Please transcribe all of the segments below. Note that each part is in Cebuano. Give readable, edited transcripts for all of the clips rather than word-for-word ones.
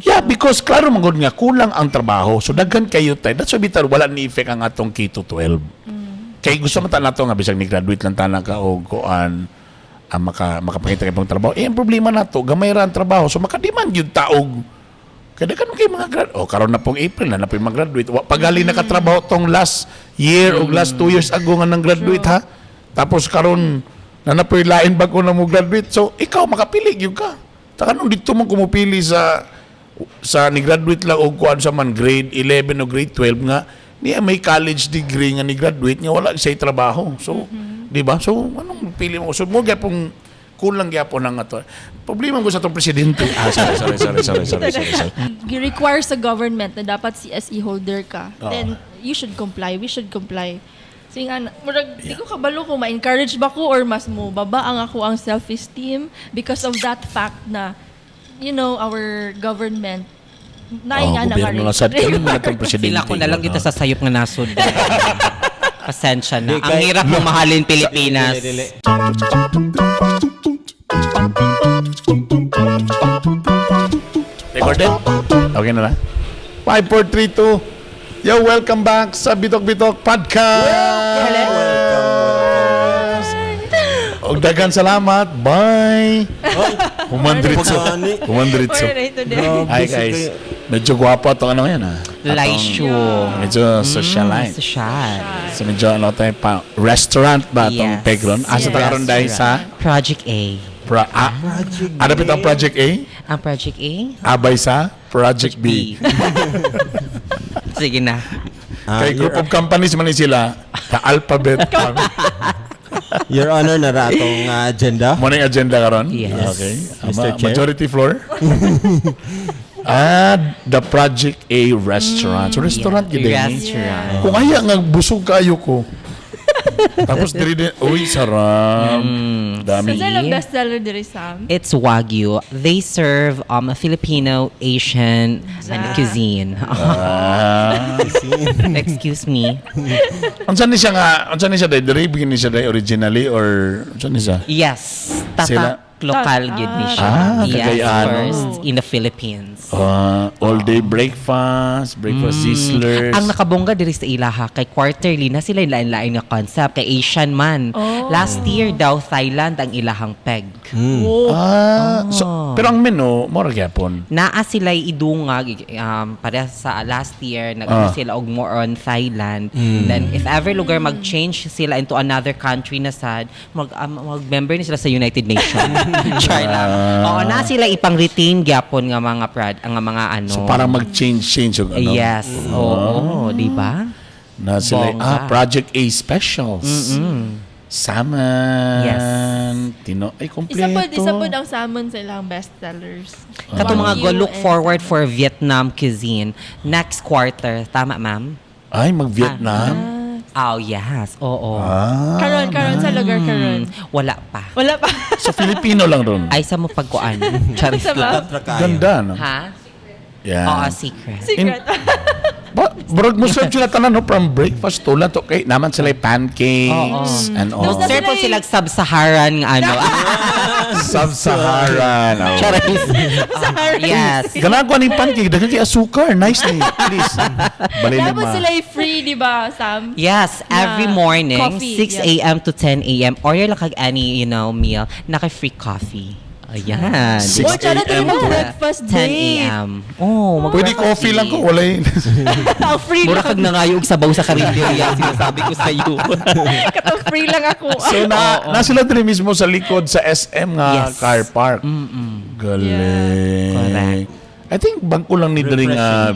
Yeah, because klaro man gud nga kulang ang trabaho. So daghan kayo tay. That's why bitar wala ni effect ang atong K to 12. Kay gusto man ta nato nga bisag ni graduate lang tanan ka og kuan ang makapakita kay pang trabaho. Eh ang problema nato, gamay ra ang trabaho. So makademand gyud taog. Kaya daghan man kay mga grad. Oh, karon na pong April na na po yung mga graduate. Wa pagali nakatrabaho tong last year o last 2 years ago nga nang graduate ha. Tapos karon na na po'y lain bago na mo graduate. So ikaw makapili gyud ka. Ta kanon dito mo kumupili sa ni graduate lang og kuan sa man grade 11 o grade 12 nga niya may college degree nga ni graduate nga wala siya trabaho. So, di ba? So anong pili mo? So mo gyapon kulang gyapon ang ato. Problema ko sa atong presidente. Ah, sorry, sorry, sorry, sorry, sorry, sorry, sorry. Gi-require sa government na dapat CSE holder ka. Oo. Then you should comply. We should comply. So yung ana, murag di ko kabalo kung ma-encourage ba ko or mas mo baba ang ako ang self-esteem because of that fact na our government na Oh, nga na gobyerno na sad kami mga atong presidente. Sila ko na lang kita sa sayop nga nasod. Pasensya na. Di, Ang hirap mo mahalin Pilipinas. Dili, dili. Recorded? Okay na lang. 5, 4, 3, 2. Yo, welcome back sa Bitok Bitok Podcast! Welcome, welcome. Og daghan salamat. Bye! Humandritso. Pagani. Humandritso. Grabe Hi si guys. Kuya. Medyo gwapo atong ano yan ah. Atong- Laishu. Medyo socialite. Social. So medyo ano tayo pa, restaurant ba atong Yes. pegron? Asa ta karon dahil sa Project A. Project ano ang Project A? Ang Project A? Abay sa Project B. Sige na. Ah, Kay group of companies man ni sila, the alphabet. Your Honor, nara atong agenda. Morning agenda karon? Yes. Okay. Mr. Chair. Majority floor. Ah, the Project A restaurant. So restaurant gyud eh. Restaurant. Kung aya nga busog kayo ko. Tapos diri din, uy, sarap. Dami. Kasi lang bestseller diri, Sam. It's Wagyu. They serve Filipino, Asian, and cuisine. Ah. Excuse me. Unsa ni siya nga, unsa ni siya dai diri bigin ni siya dai originally or unsa ni siya? Yes. Tatak lokal gyud ni siya. Ah, Yes, Cagayano. first in the Philippines. Ah, all day breakfast, breakfast sizzlers. Ang nakabongga diri sa ilaha kay quarterly na sila yung lain-lain nga concept kay Asian man. Oh. Last year daw Thailand ang ilahang peg. Oh. Ah, so, pero ang menu mura gyapon. Naa sila idungag para sa last year nag sila og more on Thailand. Then if ever lugar mag-change sila into another country na sad mag-member ni sila sa United Nations. Char lang. Oo, na sila ipang retain gyapon nga mga prad nga mga ano. So parang mag-change change og ano. Yes. Oo, di ba? Na sila Bongga. ah, Project A specials. Salmon. Yes. Tino ay kompleto. Isa pod ang salmon sa ilang bestsellers. Kato mga go Wagyu look and forward for Vietnam cuisine next quarter. Tama, ma'am? Ay, mag-Vietnam. Oh, yes. Oo. Ah. Karon karon sa lugar karon. Wala pa. Wala pa. So Filipino lang ron. Ay, sa mo pagkuan. Charis Sa lang. Tatrakayo. Ganda, no? Ha? Yeah. Oo, secret. Secret. Ba, brog mo serve sila tanan no from breakfast to lunch. Okay, naman sila yung pancakes and all. Tapos Sir po sila sub-Saharan nga ano. Sub-Saharan. Oh. Charis. Yes. Ganahan ko ni pancake, daghan kay asukar. Nice ni. Please. Balili Dapat ma. sila free, di ba, Sam? Yes, every Na morning, coffee, 6 a.m. to 10 a.m. Order lang kag any, meal, naka-free coffee. Ayan. 6 Oh, tsara a.m. tayo to breakfast 10 date. a.m. Oh, mag Pwede coffee lang ko, wala yun. Ang free Mura lang. kag nangayo og sabaw sa karinderya, sinasabi ko sa iyo. Katong free lang ako. So na sila diri mismo sa likod sa SM nga Yes. car park. Galing. Correct. I think bangko lang ni diri nga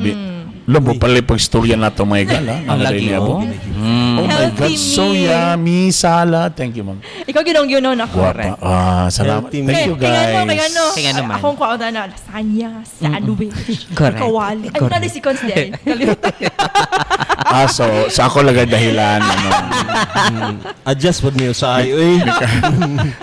Alam mo pala pag istorya na ito, my God, ha? Ang lagi, oh. Oh my God, Healthy so meal. yummy salad. Thank you, ma'am. Ikaw ginong yun ako. Guwapa. Ah, salamat. Healthy Thank you, Kaya ano, kaya guys. ano. Kaya ano man. Akong kuha na lasagna, sandwich, Correct. kawali. Ay, Correct. wala si Cons di ay. Kalimutan. Ah, so, sa ako lagay dahilan. Ano. Adjust pod niyo sa ay uy.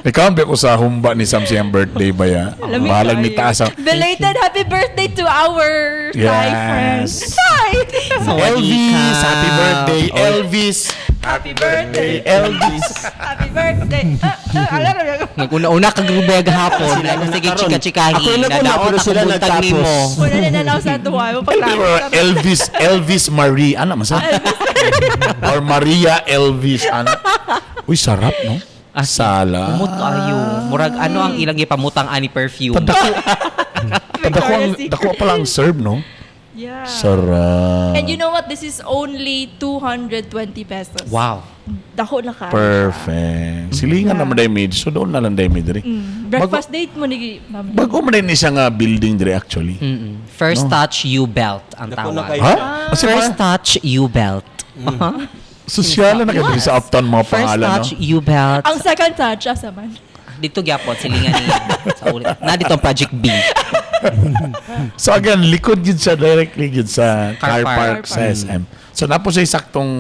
Nakaambi ko sa humba ni Sam siyang birthday ba ya? Lamig Bahalag ni kayo. taas ang Belated happy birthday to our Thai Yes. friends. Thai! Elvis! Happy birthday, Oh. Elvis! Happy birthday. Elvis. Happy birthday. Ah, ah, alam na ako. Nag-una-una kag rubeg hapon. Sila Ay, na sige, nakaroon. chika-chikahin. Ako yung nag-una, Nadaot pero ako sila buntag nagtapos. nimo. Wala na nalaw sa tuwa. Mo Or Elvis, Elvis Marie. Ano, masa? Or Maria Elvis. Ano? Uy, sarap, no? Ah, Sala. Umot kayo. Murag ano ang ilang ipamutang ani perfume. Tadako. Tadako ang, dako pala ang serve, no? Yeah. Sarap. And you know what? This is only 220 pesos. Wow. Dako na ka. Perfect. Silingan naman dahil mid. So doon na lang dahil mid diri. Breakfast date mo ni Ma'am. Bago man din siya nga building diri actually. First touch you belt ang Dako na tawag. kayo. Ha? Kasi First pa, touch you belt. sosyal na kayo diri sa Uptown mga First pangalan, touch no? you belt. Ang second touch, asa man? Dito gyapon silingan ni sa ulit. Na dito ang Project B. So again, likod yun siya directly yun sa car Car park. park sa SM. So napo siya saktong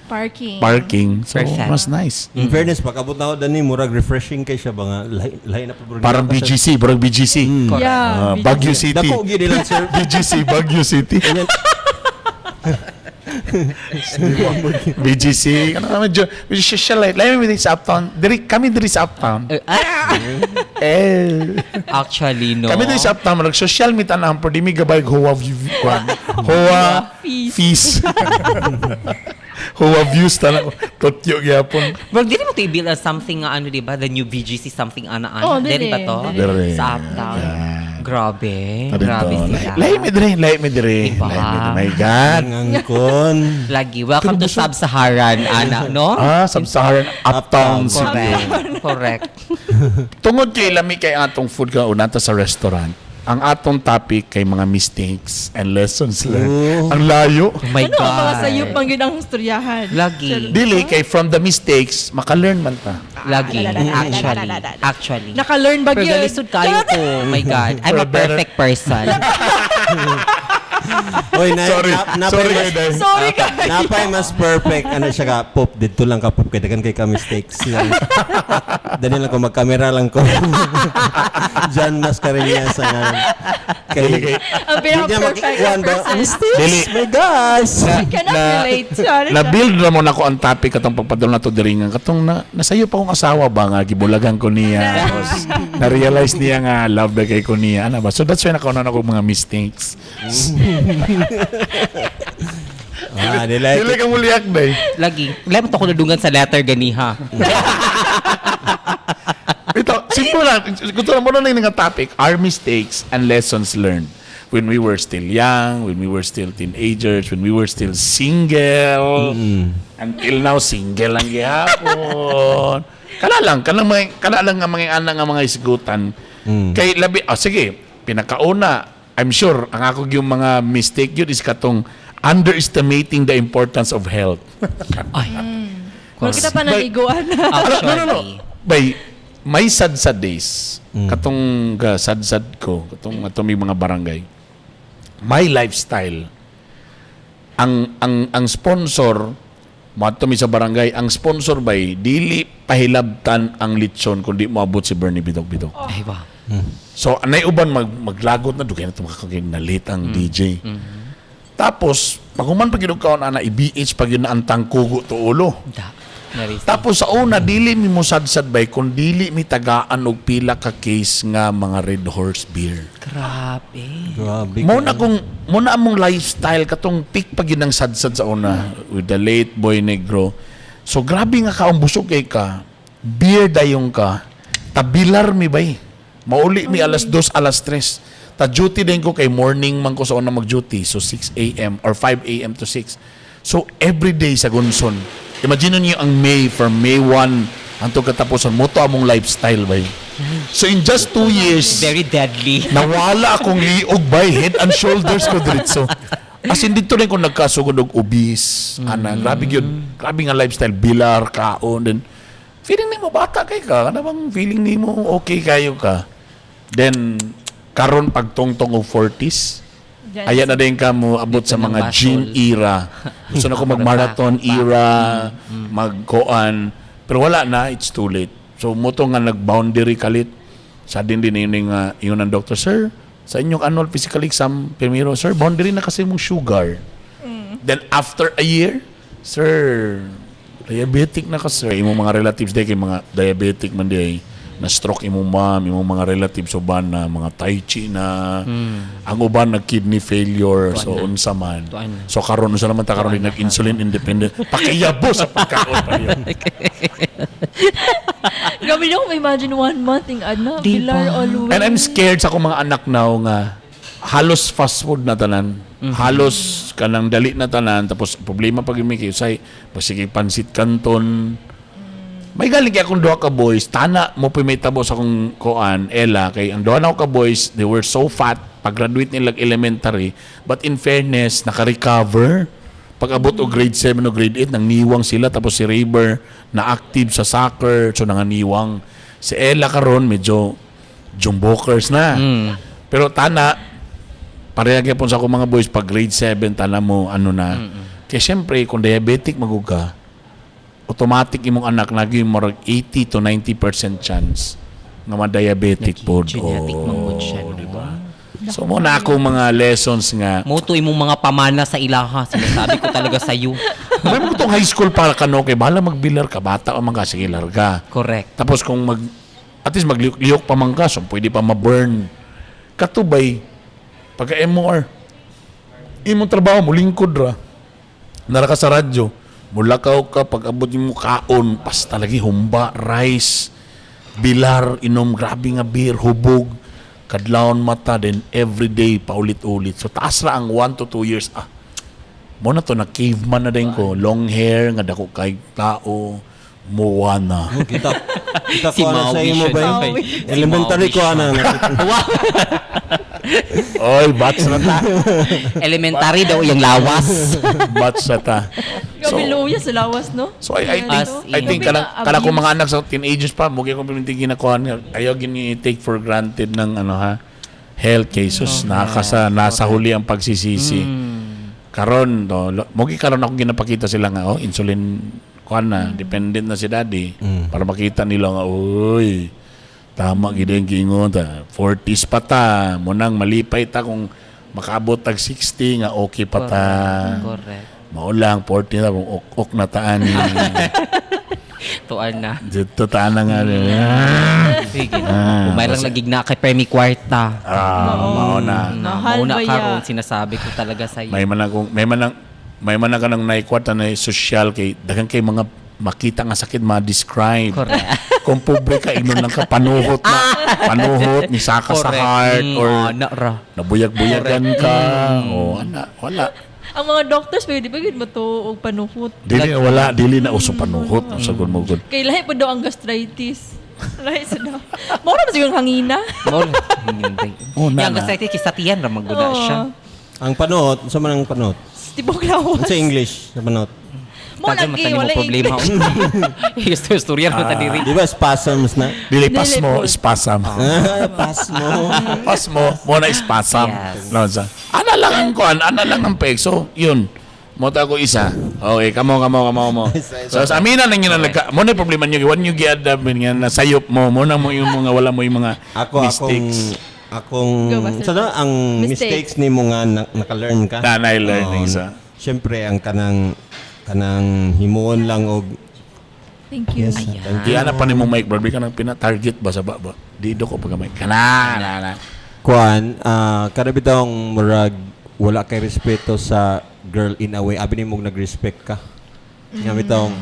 Parking. parking. So Perfect. mas nice. In fairness, pag-abot na ako dani, murag refreshing kay siya ba nga, lahi, lahi na pa bro. Parang BGC, parang BGC. Correct. Yeah. Ah, Baguio City. Dako gyud ilang sir. BGC, Baguio City. BGC, ano naman medyo, medyo social life. Lahi mi diri sa Uptown. Diri kami diri sa Uptown. Ah, Eh. actually no. Kami diri sa Uptown, mag social meet anang por di mi gabay hoa view kwan. Hoa Fees. fees. Hoa views tanan totyo gyapon. Well, dili mo to i-build as something nga ano, di ba? The new BGC something ana ana. Oh, dili dili. ba to? Dili. Sa Uptown. Grabe. Dito. Grabe sila. Lahi mi diri, lahi mi diri. Diba? Lahi mi diri. My God. Ngangkon. Lagi. Welcome to Sub-Saharan, ana, no? Ah, Sub-Saharan Uptown City. Correct. Correct. Tungod kay lami kay atong food ka unata sa restaurant. Ang atong topic kay mga mistakes and lessons learned. Oh. Ang layo. Oh my Ano ang mga God. sayop pang yun ang istoryahan? Lagi. Dili kay from the mistakes maka-learn man ta. Lagi. Actually. Actually. Naka-learn ba Pero yun? galisod kayo ko. Oh my God. I'm a For a better- perfect person. Oy, na, Sorry. na, napay Sorry, mas, Day. Sorry guys. napay mas perfect ano siya ka pop dito lang ka pop kay daghan kay ka mistakes lang. Dali lang ko magkamera lang ko. John Mascarenhas ang kay Dili kay Ang Di niya pinaka-perfect makikuan ba? person. Mistakes? Dili. My gosh! I cannot relate. Sorry. Na-build ra mo nako ang topic katong pagpadol na to diri nga katong na, nasayo pa akong asawa ba nga gibulagan ko niya. Tapos na-realize niya nga love na kay ko niya. Ano ba? So that's why nakauna na ko mga mistakes. Ah, nila. Dili ka muliak day. Lagi. Wala mo to ko nadungan sa letter ganiha. Ito, simple lang. Gusto lang mo na lang nga topic, our mistakes and lessons learned. When we were still young, when we were still teenagers, when we were still single. Until now, single lang gihapon. Kana lang, kanang mga, kana lang nga mga anak nga mga isgutan. Kay labi, oh, sige, pinakauna, I'm sure, ang ako yung mga mistake yun is katong underestimating the importance of health. Ay. Wala kita pa naliguan. Actually. No, no, no. Bay, may sad-sad days. Katong sad-sad ko, katong atong may mga barangay. My lifestyle. Ang sponsor moadto mi sa barangay, ang sponsor bay dili pahilabtan ang litson kundi moabot si Bernie Bidog Bidog. Ay ba. So anay uban maglagot na dugay na tumakakagay na late ang DJ. Tapos pag human pag kaon ana i-BH pag yun na ang tangkugo to ulo. Da. Naris. Tapos sa una dili mi mo sad-sad bay kun dili mi tagaan og pila ka case nga mga Red Horse beer. Grabe. Grabe. Mo na kung mo na among lifestyle katong peak pag yun ang sad-sad sa una with the late Boy Negro. So grabe nga ka ang busog kay ka. Beer dayong ka. Tabilar mi bay. Mauli mi alas 2, alas 3. Ta duty din ko kay morning man ko sa una mag-duty. So 6 a.m. or 5 a.m. to 6. So every day sa Gunson. Imagine niyo ang May from May 1 hantong katapusan mo to among lifestyle bay. So in just 2 years, Very deadly. nawala akong liog bay, head and shoulders ko diretso. As in dito rin ko nagkasugod og obese, ana, grabe gyud. Grabe nga lifestyle, bilar, kaon, then feeling nimo bata kay ka, kana bang feeling nimo okay kayo ka. Then karon pagtungtong og 40s, Yes. ayan na din ka mo abot sa Dito ng mga basol. gym era. Gusto na ko mag-marathon era, magkoan. Pero wala na, it's too late. So mo to nga nag-boundary kalit. Sa din din yun nga yun ang doctor, sir, sa inyong annual physical exam, primero, sir, boundary na kasi mong sugar. Then after a year, sir, Diabetic na ka, sir. Imong mga relatives di kay mga diabetic man di na stroke imong mom, imong mga relatives uban na mga tai chi na, ang uban nag kidney failure, so unsa man. Tuan na. So karon, unsa naman ta karon, nag insulin independent. Pakiyabo sa pagkaon pa yun. Grabe niyo kung imagine one month ing ana, Di bilar ba? always. And I'm scared sa akong mga anak now nga halos fast food na tanan. Halos kanang dali na tanan, tapos problema pag may kayo say sige pansit canton. May galing kay akong duha ka boys, tana mo pa may tabo sa akong kuan, Ella, kay ang duha na ako ka boys, they were so fat pag graduate nila elementary, but in fairness, naka-recover. Pag abot og grade 7 o grade 8, nangniwang sila, tapos si Raber na active sa soccer, so nanganiwang. Si Ella karon medyo jumbokers na. Pero tana, pareha gyapon sa akong mga boys, pag grade 7, tana mo, ano na. Kaya syempre, kung diabetic magug ka, automatic imong anak lagi murag 80 to 90% chance nga ma-diabetic pod. Genetic man gud siya, Oo, no? di ba? So mo na akong mga lessons nga Mo to imong mga pamana sa ilaha, sinasabi ko talaga sa iyo. May mga itong high school para ka no, kay bahala magbilar ka, bata pa man ka, sige larga. Correct. Tapos kung mag, at least magliyok-liyok pa man ka, so pwede pa ma-burn. Katubay, pagka MOR, imong trabaho, mulingkod ra. Nara ka sa radyo, mulakaw ka, pag abot mo kaon, pasta lagi, humba, rice, bilar, inom, grabe nga beer, hubog, kadlawon mata, then everyday, paulit-ulit. So taas ra ang 1 to 2 years. Ah, mo na to, na caveman na din ko. Long hair, nga dako kay tao, Moana. Kita kita Si ko ana sa Maui imo siya ba? na. Elementary ko ana. Wow. Oy, bats na ta. Elementary daw yung lawas. Bats na ta. Grabe luya sa lawas, no? So I think As I think in. kanang kanang kung mga anak sa teenagers pa mo kay kung piminti ginakuan ayaw gini take for granted ng ano ha, health cases nakasa nasa huli ang pagsisisi. Karon to mo gi karon akong ginapakita sila nga, oh, insulin kuan na, dependent na si daddy para makita nila nga, uy, tama gid ang giingon ta, 40s pa ta mo nang malipay ta kung makaabot tag 60 nga okay pa ta. Correct. Mao lang 40 na kung ok-ok na taan. Tuan na. Dito taan na nga. Sige. Ah, Umay lang lagig na kay Permi Kwarta. Ah, mao na. Na, Mahal mauna ba ya? karon sinasabi ko talaga sa iyo. May man ang kanang naikwata na social kay daghan kay mga makita nga sakit ma-describe. Correct. Kung pobre ka, ingnon lang ka panuhot na panuhot ni saka sa heart or Ana ra. nabuyag-buyagan ka o ana wala. Ang mga doctors, pwede ba gid mo to og panuhot? Dili na wala, dili na uso panuhot sa gud mo gud. Kay lahi pa daw ang gastritis. Lahi sa daw. Mao ra ba siguro ang hangina? Mo. Hindi. Oh, na, Yang na. gastritis kisatian ra magguda Oo. siya. Ang panuot, sa man ang panuot? Tibok lawas. Sa English, sa panuot. Mo Tagal lagi mata nimo wala problema. English. Istorya ra ta diri. Di ba spasms na? Dili pas Dili mo po. spasm. Ah, pas mo. Pas mo mo na spasm. Yes. No, sa. Ana lang ang kuan, ana lang ang peg. So, yun. Mo ta ko isa. Okay, kamo kamo kamo mo. So sa amina nang yun ang nagka, mo na yung problema niyo, when you get up nga nasayop mo, mo na mo yung mga wala mo yung mga Ako akong mistakes. akong Go, Master. sa na, ang Mistakes. mistakes ni mo nga na, naka-learn ka. Na, na-learn Oo, isa. Siyempre ang kanang kanang himuon lang og Thank you. yes. Thank Di ana pa nimo mic bro, di ka nang pina-target ba sa ba? Di do ko pag mic. Kana na na. Kuan, kada bitawng murag wala kay respeto sa girl in a way, abi nimo nag-respect ka. Nga bitawng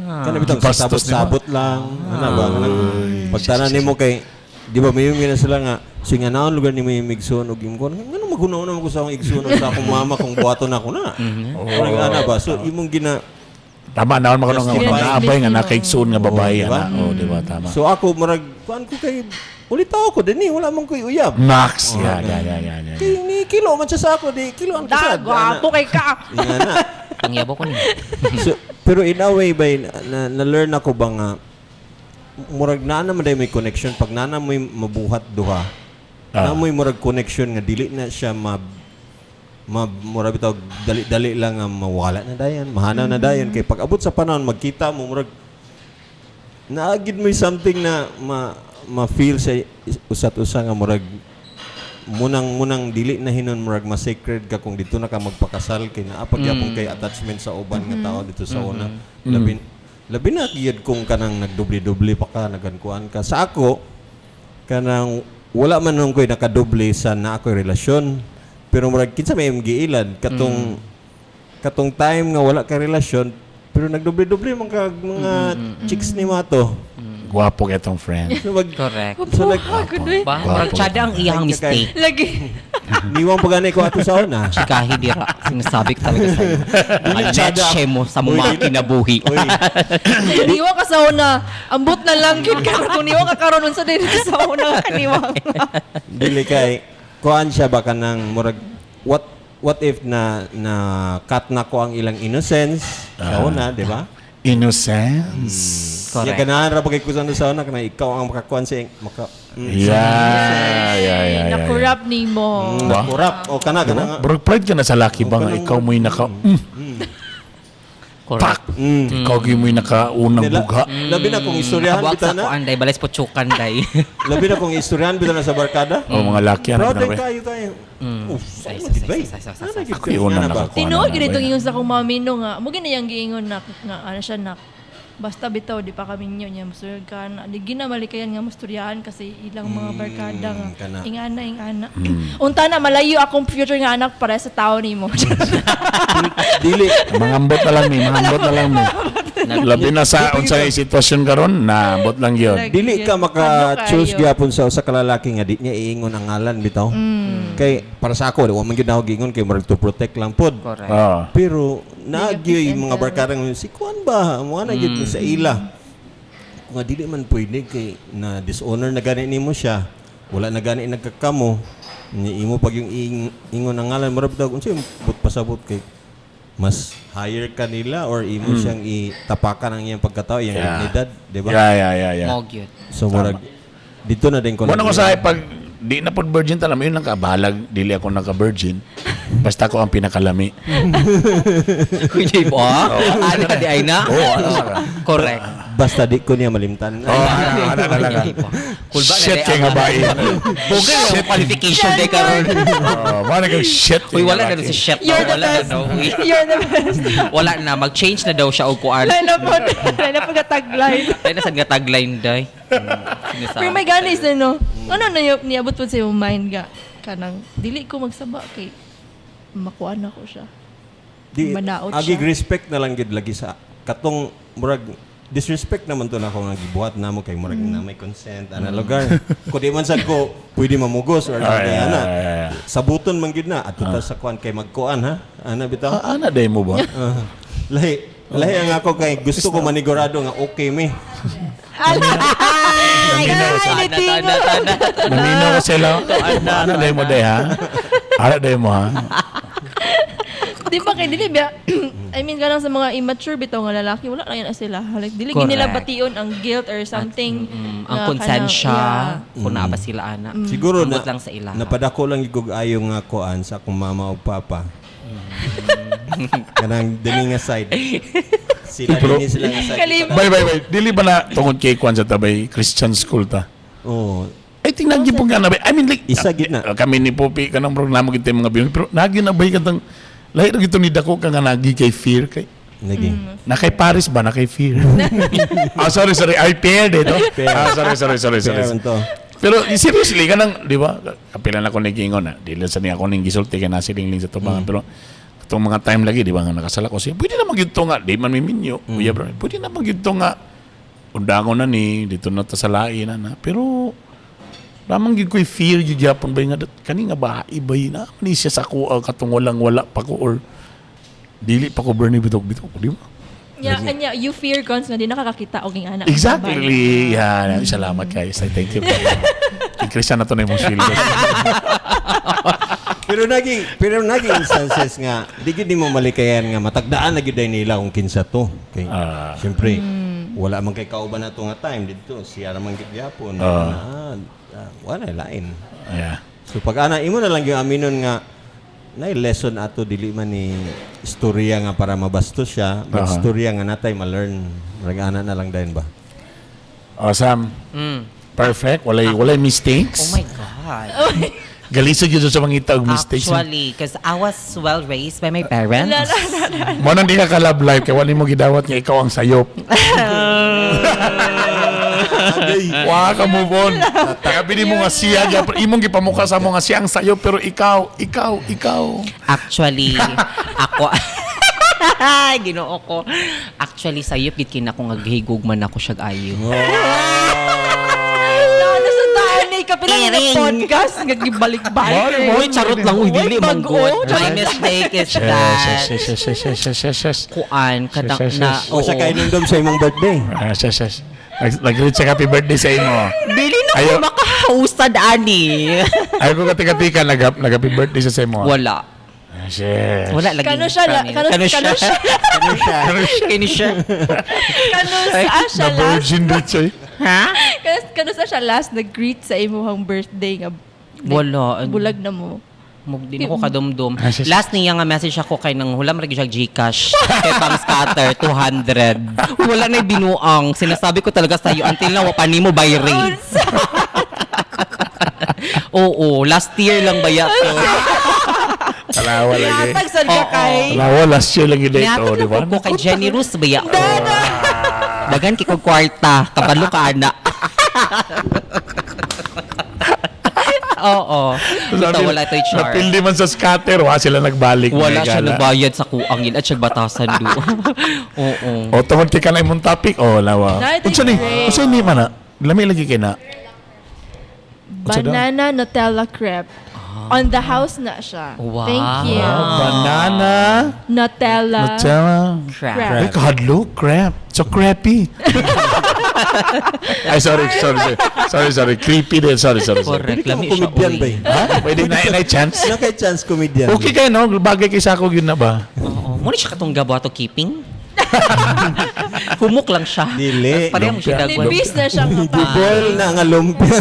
kana bitawng Gibastos nimo. sabot-sabot lang, ana ba kanang pagtanan nimo kay di ba may na sila nga so nga naon lugar nimo yung igsoon og imong kuan ngano magunaw na ko sa akong igsoon og sa akong mama kung buhaton ako na. Murag ana ba so imong gina Tama naon man kuno nga Justify. naabay nga nakaigsoon nga babae Oo, di ba? ana. Oh, di ba tama. So ako murag kuan ko kay ulit ako din eh, wala man ko'y uyab. Max, yeah. Kay ni kilo man siya sa ako di kilo ang Da, kasad. gwapo kay ka. Nga na. Pangyabo ko ni. So, pero in a way ba na, na-learn ako ba nga murag naa naman day may connection pag naa na mo'y mabuhat duha. Ah. Na mo'y murag connection nga dili na siya ma ma murag bitaw dali-dali lang nga mawala na dayon, mahanaw na dayon kay pag abot sa panahon magkita mo murag naagid mo something na ma ma-feel sa usat usa nga murag Munang dili na hinon murag mas sacred ka kung dito na ka magpakasal kay naa pagyapon kay attachment sa uban nga tao dito sa una. Labi labi na gyud kung kanang nagdoble-doble pa ka, nagankuan ka. Sa ako kanang wala man nung ko'y nakadoble sa naa ko'y relasyon. Pero murag kinsa may imong giilad katong katong time nga wala kay relasyon pero nagdoble-doble man kag mga chicks ni mato. Gwapo kay itong friend. So mag Correct. so nag Kudoy. Ba, murag tsada ang iyang mistake. Lagi. niwang pagani ko ato sa una. Chikahi dira. Sinasabi ko talaga sa'yo. Ang tsada. netche mo sa mga kinabuhi. Uy, Niwa ka sa una. Ambot na lang gyud karon kung niwa ka karon unsa din ka sa una kaniwa. dili kay kuan siya ba kanang murag what if na na cut na ko ang ilang innocence sa una, di ba? Innocence. Correct. Correct. Ganahan ra pag kusan sa una kana ikaw ang makakuan sa maka Yeah. Na-corrupt nimo. Ba? Kurap o kana kana nga. Bro, pride ka na sa laki ba nga ikaw mo'y naka... Correct. Pak! Ikaw gyud mo'y nakaunang Nila- bugha. Labi na kung istoryahan Kabuak bitaw sa na. kuan day, balis po tsukan day. Labi na kung istoryahan bitaw na sa barkada. O mga laki, ano Proud na din ba? kayo kayo. Uff, Ay, sa sa- di ba? sa- Ako yung una nakakuha. Tinuod na gyud ba itong yan? ingon sa akong mami no nga. Mo gina yang giingon na nga ano siya na basta bitaw di pa kami niyo niya musulod ka na di ginamalikayan nga musturyahan kasi ilang mga barkada nga kana. ingana ingana. Unta na malayo akong future nga anak para sa tao nimo. Dili. Mangambot na lang mi, mangambot na lang mi. Labi na sa unsay sitwasyon karon, na ambot lang yun. Dili ka Ano maka-choose kayo? gyapon sa usa ka lalaki nga di niya iingon ang ngalan bitaw. Kay para sa ako, wa man gyud ako giingon kay murag to protect lang pod. Correct. Oh. Pero naagyoy Dili ka mga barkada nga si kuan ba mo na gyud ni sa ila. Kung nga dili man pwede kay na dishonor na gani nimo siya, wala na gani nagkakamo ni imo pag yung ingon ang ngalan murag bitaw unsa yung but pasabot kay mas higher ka nila or imo siyang itapakan ang iyang pagkatao, iyang dignidad, di ba? Yeah. Mo gyud. So murag dito na din ko Muna ko sa pag di na pod virgin talam yun lang ka bahalag dili ako naka-virgin. Basta ako ang pinakalami. Kuy ba? Ano ka di ay na? Oo, ano ka? Correct. Basta di ko niya malimtan. Oh, ano, ano, ano, ano. Kulba na Shit day kay ang nga bae. Bugay ang qualification day karon. Oh, mana kang shit. Uy, wala na daw si shit. You're the Wala na best. daw. Uy. You're the best. Wala na mag-change na daw siya og kuan. Wala na po. Wala na po tagline. Ay na sad nga tagline day. Pero may ganis na no. Ano na yung niabot po sa iyong mind ga? Kanang dili ko magsaba kay makuha na ko siya. Di, Manaot agig siya. respect na lang gid lagi sa katong murag disrespect naman to na ako nga gibuhat namo kay murag na may consent ana lugar. Kung di man sad ko pwede mamugos or Ay, something ana. ay, ay, ay. Sabuton man gid na adto ta sa kuan kay magkuan ha. Ana bitaw. Ah, ana day mo ba? Ah, lahi lahi ang ako kay gusto ko manigurado nga okay mi. Ay, Tana, tana, tana. Naminaw ko sila. Ana day mo day ha? Ana day mo ha? Di ba kay dili ba? I mean kanang sa mga immature bitaw nga lalaki wala lang yan na sila. Like dili Correct. gid nila bation ang guilt or something. Ang nga konsensya, kanang- kung naa ba sila ana. Siguro na Ambot lang sa ila. napadako lang gid kog ayo nga kuan sa akong mama o papa. Kanang dini nga side. Sila Pero- dini sila nga side. Kalim- Bay, bay, bay. Dili ba na tungod kay Kwan sa tabay Christian school ta? Oh, Ay, tingnan gyud po nga na bay. I mean, like, Isa gid na. Kami ni Popi, kanang programa gid tayo mga biyong. Pero nagi na bay katang, lahi ra gid to ni dako ka nga nagi kay fear kay. lagi. Na kay Paris ba? Na kay fear? Ah, sorry, sorry. Ay, fear dito. Ah, sorry, sorry, sorry, sorry. Pero to. Pero seriously, kanang, di ba? Kapila na ko ni Kingo na. Dili sa niya ako ning gisulti kay nasi lingling sa tubangan. Pero itong mga time lagi, di ba nga nakasala ko siya. Pwede na magyudto nga. Di man miminyo. Kuya bro, pwede na magyudto nga. Undangon na ni, dito na ta sa lain na na. Pero lamang gyud ko'y fear gyud gyapon ba nga kani nga bae ba yun na ni siya sa ako katong walang wala pa ko or dili pa ko Bernie bitok bitok di ba? Yeah, anya you fear cons nga di nakakakita og ing anak. Exactly. Yeah. Salamat guys. I thank you. Increase na to na yung sweldo. Pero nagi instances nga di gid nimo malikayan nga matagdaan na gid day nila kung kinsa to. Kay siyempre wala man kay kauban na to nga time didto siya ra man gid gyapon. Wala lain. Yeah. So pag ana imo na lang yung aminon nga nay lesson ato dili man ni istorya nga para mabastos siya, but istorya nga natay ma-learn. Murag ana na lang dayon ba? Oh, Sam. Perfect. Walay, walay mistakes. Oh my God. Galisod yun sa mangita og mistakes. Actually, because I was well raised by my parents. Mo nang di ka ka-love life kay wala mo gidawat nga ikaw ang sayop. Wa ka move on. Kaya bini mo nga siya, gyapon imong gipamukha sa mo nga siya ang sayop pero ikaw, ikaw, ikaw. Actually, ako Ginoo ko. Actually, sayop gid kina ko nga gihigug man ako siya ayo. Ano sa taan eh, kapila na Ering. podcast, nga gibalik-balik. Mao, Uy, charot lang. Uy, dili Uy, man bago. good. My mistake is that Yes, yes, yes, yes, yes, yes, yes. kuan katang Yes, yes, na yes. O siya kainumdum sa imong birthday. Ah, yes, yes. Nag-reach siya happy birthday sa imo. Dili na ko Ayaw. makausad ani. Ayaw ko katika-tika nag happy birthday siya sa imo. Wala. Yes, yes. Wala lagi. Kano siya la- Promise. kano- Kano siya. kano siya. Ano siya? Kano siya. Kano sa siya Na last, virgin din siya. Eh. Ha? kano sa siya last nag-greet sa imuhang birthday nga Wala. bulag na mo. Mug din ako kadumdum. Ah, sis. Last niya nga message ako kay nang hulam ra gyud siya GCash kay pang scatter 200. Uy, wala na binuang. Sinasabi ko talaga sa iyo until now wa pa nimo by rate. Oo, last year lang ba ya to? Talawa lagi. Natag sad ka Oo. kay. Talawa last year lang yun dito, Nihatag di ba? na po ko kay generous ba ya ko? Dagan kay kog kwarta, kabalo ka ana. Oo. Ito wala ito'y char. Napildi man sa scatter, wa sila nagbalik. Wala May siya gala. nagbayad sa kuang yun at siya batasan do. Oo. O, tungod kay ka na imong topic. O, lawa. Na, ito'y Unsa ni? great. Unsa ni man na? Lami lagi kay na. Unsa daw? Banana Nutella crepe. On the house na siya. Wow. Thank you. Ah, banana. Nutella. Nutella. Crap. Crap. Ay, kahadlo. Crap. So crappy. Ay, sorry, sorry, sorry. Sorry, sorry. Creepy din. Sorry, sorry, sorry. Correct. Pwede ka Lami siya, comedian uy. ba eh? Ha? Pwede na chance? Wala kay chance comedian. Okay kayo, no? Bagay kay Sako yun na ba? Oo. Muna siya katong gabato keeping. Humok lang siya. Dili. Pareho mo siya dagwan. Nipis na siya nga pa. Gibol na nga lumpia.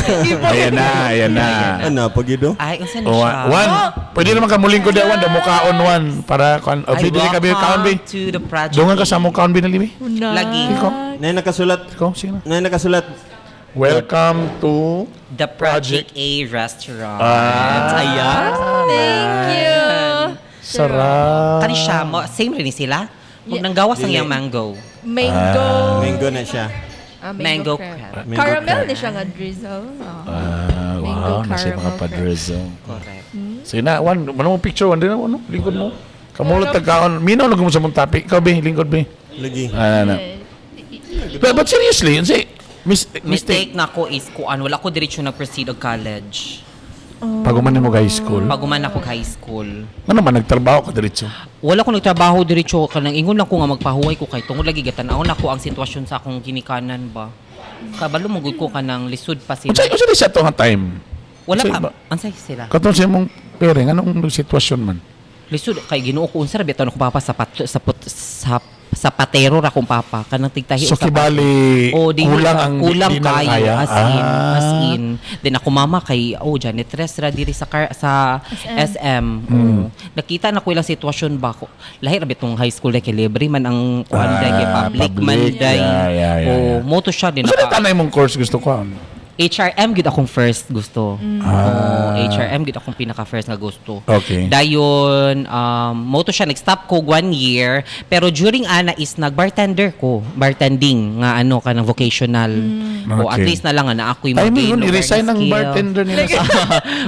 Ayan na, ayan na. Ano, pagido? Ay, unsa na Oh, siya? one. Pwede naman kamuling ko one. Damo kaon one. Para, kan, oh, Ay, pwede ka kaon bi. welcome to the project. Dungan ka sa mo kaon bi na limi. Una. Lagi. Ikaw. Nay nakasulat. Ikaw, sige na. Nay nakasulat. Welcome to The Project A Restaurant. Ah. Ayan. Thank you. Sarap. Kani siya, mo, same rin ni sila. Huwag Yeah. nang gawas ang Dili. iyang mango. Mango. Mango na siya. Ah, Mango crepe. crepe. Mango Caramel crepe. ni siya nga drizzle. Ah. Ah, wow, Mango nasa mga caramel pa-drizzle. Correct. Sige na, one, ano mo picture, one din ano, lingkod mo. Kamulot tagkaon. Minaw na mo sa mong topic. Ikaw, be, lingkod, be. Lagi. Ah, na. But seriously, say, mistake. Mistake na ko is kuan wala ko diretso nag-proceed og college. Pag umanin mo high school, Pag uman ako high school. ano man, nagtrabaho ka diretso? Wala ko nagtrabaho diretso kanang ingon lang ko nga magpahuway ko kay tungod lagi gatan-aw na ko ang sitwasyon sa akong ginikanan ba. Kabalo mo gud ko kanang lisod pa sila. Unsa unsa di siya to nga time? Wala Unsay pa. ba? Unsay sila? Katong sa imong parent, anong sitwasyon man? Lisod kay Ginoo ko unsa ra bitaw ko papa sa pat, sa put, sa sapatero ra kong papa kanang tigtahi So og sapato. kibali Oh, di kulang ang kulang di na kayo kaya. as in, Ah. as in. Then ako mama kay oh janitress ra diri sa car, sa SM. Hmm. Oo. Nakita na ko ilang sitwasyon ba ko. Lahi ra bitong high school dai kay libre man ang kuan dai kay Ah, public, man public. dai. Yeah. Oh, mo to siya din Unsa na naka tanay mong course gusto ko? Ano? HRM gid akong first gusto. Ah. Oo, HRM gid akong pinaka first nga gusto. Okay. Dayon mo to siya nag-stop ko one year pero during ana is nag-bartender ko, bartending nga ano kanang vocational. O at Okay. least na lang nga na ako'y Ay, mag-gain yun, og i-resign ang skill. bartender nila sa...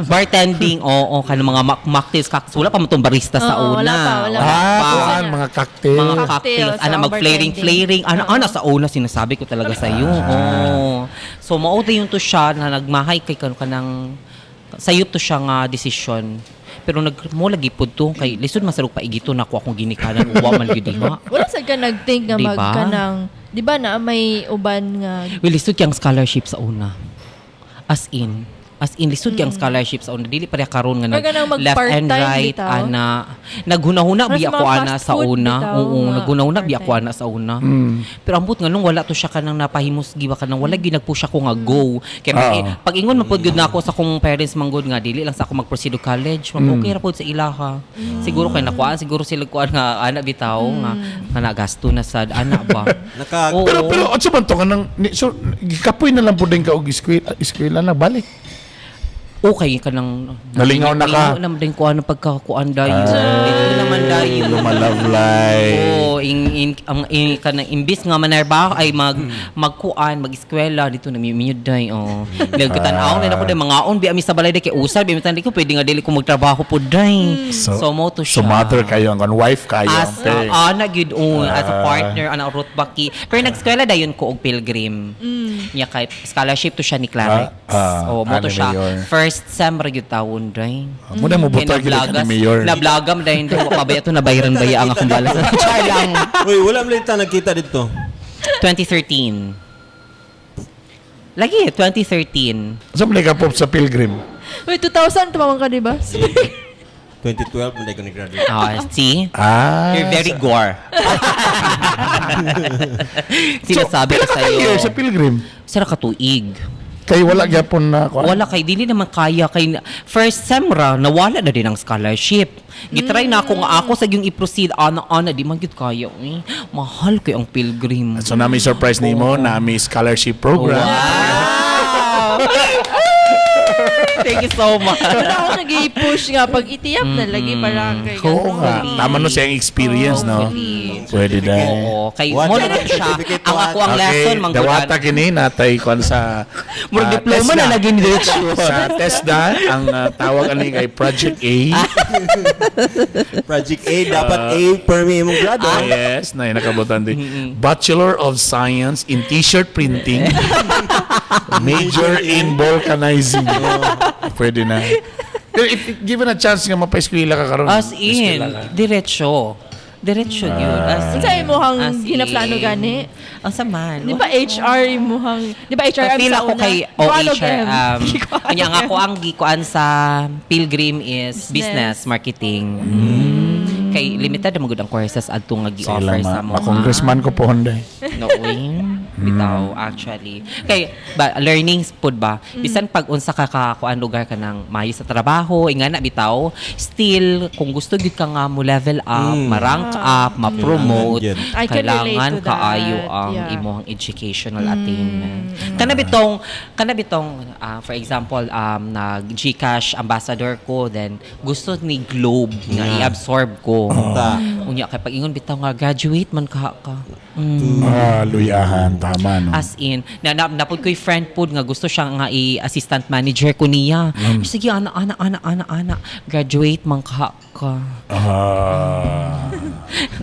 Bartending, oo, kanang mga mocktails, cocktails. Wala pa mo tong barista sa Oo, una. wala pa, wala pa. Ah, pa. kuan, mga cocktail. Mga Cocktails, cocktails, ana oo, mag flaring bartending. flaring, ana ana sa una sinasabi ko talaga sa iyo. Oo. So mao yung to siya na nagmahay kay kan kanang sayop to siya nga desisyon. Pero nag mo lagi pud to kay lisod masarog paigito na ko akong ginikanan uwa man gyud diha. Wala sad ka nag-think nga Diba? mag kanang, di ba na may uban nga Well, lisod kay ang scholarship sa una. As in. As in, lisod kay ang scholarship sa una. Dili pareha karon nga Or nag ganang left and mag-part-time right, bitaw. ana. Naghunahuna Or bi sa ako mga ana fast sa food una. bitaw Oo, nga naghunahuna bi ako part-time. ana sa una. Pero ambot nga nung wala to siya kanang napahimusgi ba kanang wala gyud nagpush ako nga go. Kay pag ingon man pud gyud na ako sa akong parents manggod nga dili lang sa ako mag-proceed og college, mag okay ra pud sa ilaha. Siguro kay nakuhaan siguro sila kuan nga ana bitaw nga nga nagasto na sad ana ba. Naka Oo. Pero unsa man to kanang so gikapoy na lang pud din ka og eskwela, eskwela na balik. Okay ka nang Nalingaw na ka. Nalingaw na din ko ano pagkakuan dayon. Dito naman dayon. Luma-love life. Oo, in, in, ang in, kanang imbis nga manarbaho ay magkuan, mag-eskwela dito namimiyod day. Oh. Nagkatan-aw na ako day mangaon bi ami sa balay day kay usal bi mi tan ko pwede nga dili ko magtrabaho pud day. So, mo to siya. So mother kayo, ang wife kayo. As Okay. ana gyud on as a partner ana Ruth Baki. Pero nag-eskwela dayon ko og pilgrim. Nya kay scholarship to siya ni Clarex. Ah, Oh, mo to ani siya. mayor. First sem ra gyud tawon day. Muna mo Kay butar gyud ka ni nablagas- mayor. Nablagam dayon do pabaya to nabayran baya ang akong balas. Char lang. Uy, wala man lang ta nagkita dito. 2013. Lagi, 2013. Sa man ka pop sa pilgrim. Wait, 2000 tumawang ka, di ba? 2012 man ko ni-graduate. Ah, see? Ah. You're very gore. Sinasabi Pila ko ka sa'yo. year sa pilgrim? Sara ka tuig. Kay wala gyapon na kuan. Wala kay dili naman kaya kay first sem ra nawala na din ang scholarship. Gitry na ako nga ako sa yung i-proceed ana ana di man gyud kaya eh. Mahal kay ang pilgrim. So nami surprise nimo, nami scholarship program. Wow! Thank you so much. Wala ako nag-i-push nga pag itiyap na lagi para kay Oo nga. Tama no siyang experience, no? Hopefully. Pwede na. Oo, kay What? mo na siya. Certificate, Ang ako ang Okay, lesson manggulan. dawata kini natay kuan sa Murag diploma TESDA. na lagi ni diretso. Sa TESDA ang tawag ani kay Project A. Project A, dapat A per me imong grado. Ah, yes, na nakabutan din. Bachelor of Science in T-shirt Printing. Major in Vulcanizing. Pwede na. Pero if given a chance nga mapaeskwela ka karon. As in, eskwela ka. diretso. Diretso yun. As Unsa imong as in. ginaplano gani? Ang saman. Di ba HR imuhang, di ba HRM Feel sa ako una? kay oh, Kuan og HR. M. Kuan og Kanya nga M. ako ang gikuan sa Pilgrim is business, Business. marketing. Kay limited man gud ang courses adto nga Sila gi-offer ma, sa mo. ma-congressman ko po honday. No, uy. Bitaw, actually. Kay, ba, learnings pud ba? Bisan pag unsa ka ka kuan lugar ka ng maayo sa trabaho, ingana bitaw, still kung gusto gyud ka nga mo level up, ma-rank up, ma-promote, Kailangan gyud. I can relate kailangan to that. kaayo ang imong educational attainment. Kana bitong for example, nag GCash ambassador ko, then gusto ni Globe nga i-absorb ko. Ta. Unya kay pag ingon bitaw nga graduate man ka ka. Ah, luyahan. Tama, no? As in, na napod ko'y friend pod nga gusto siya nga i-assistant manager ko niya. Sige, ana, ana, ana, ana, ana. Graduate man ka ka. Ah.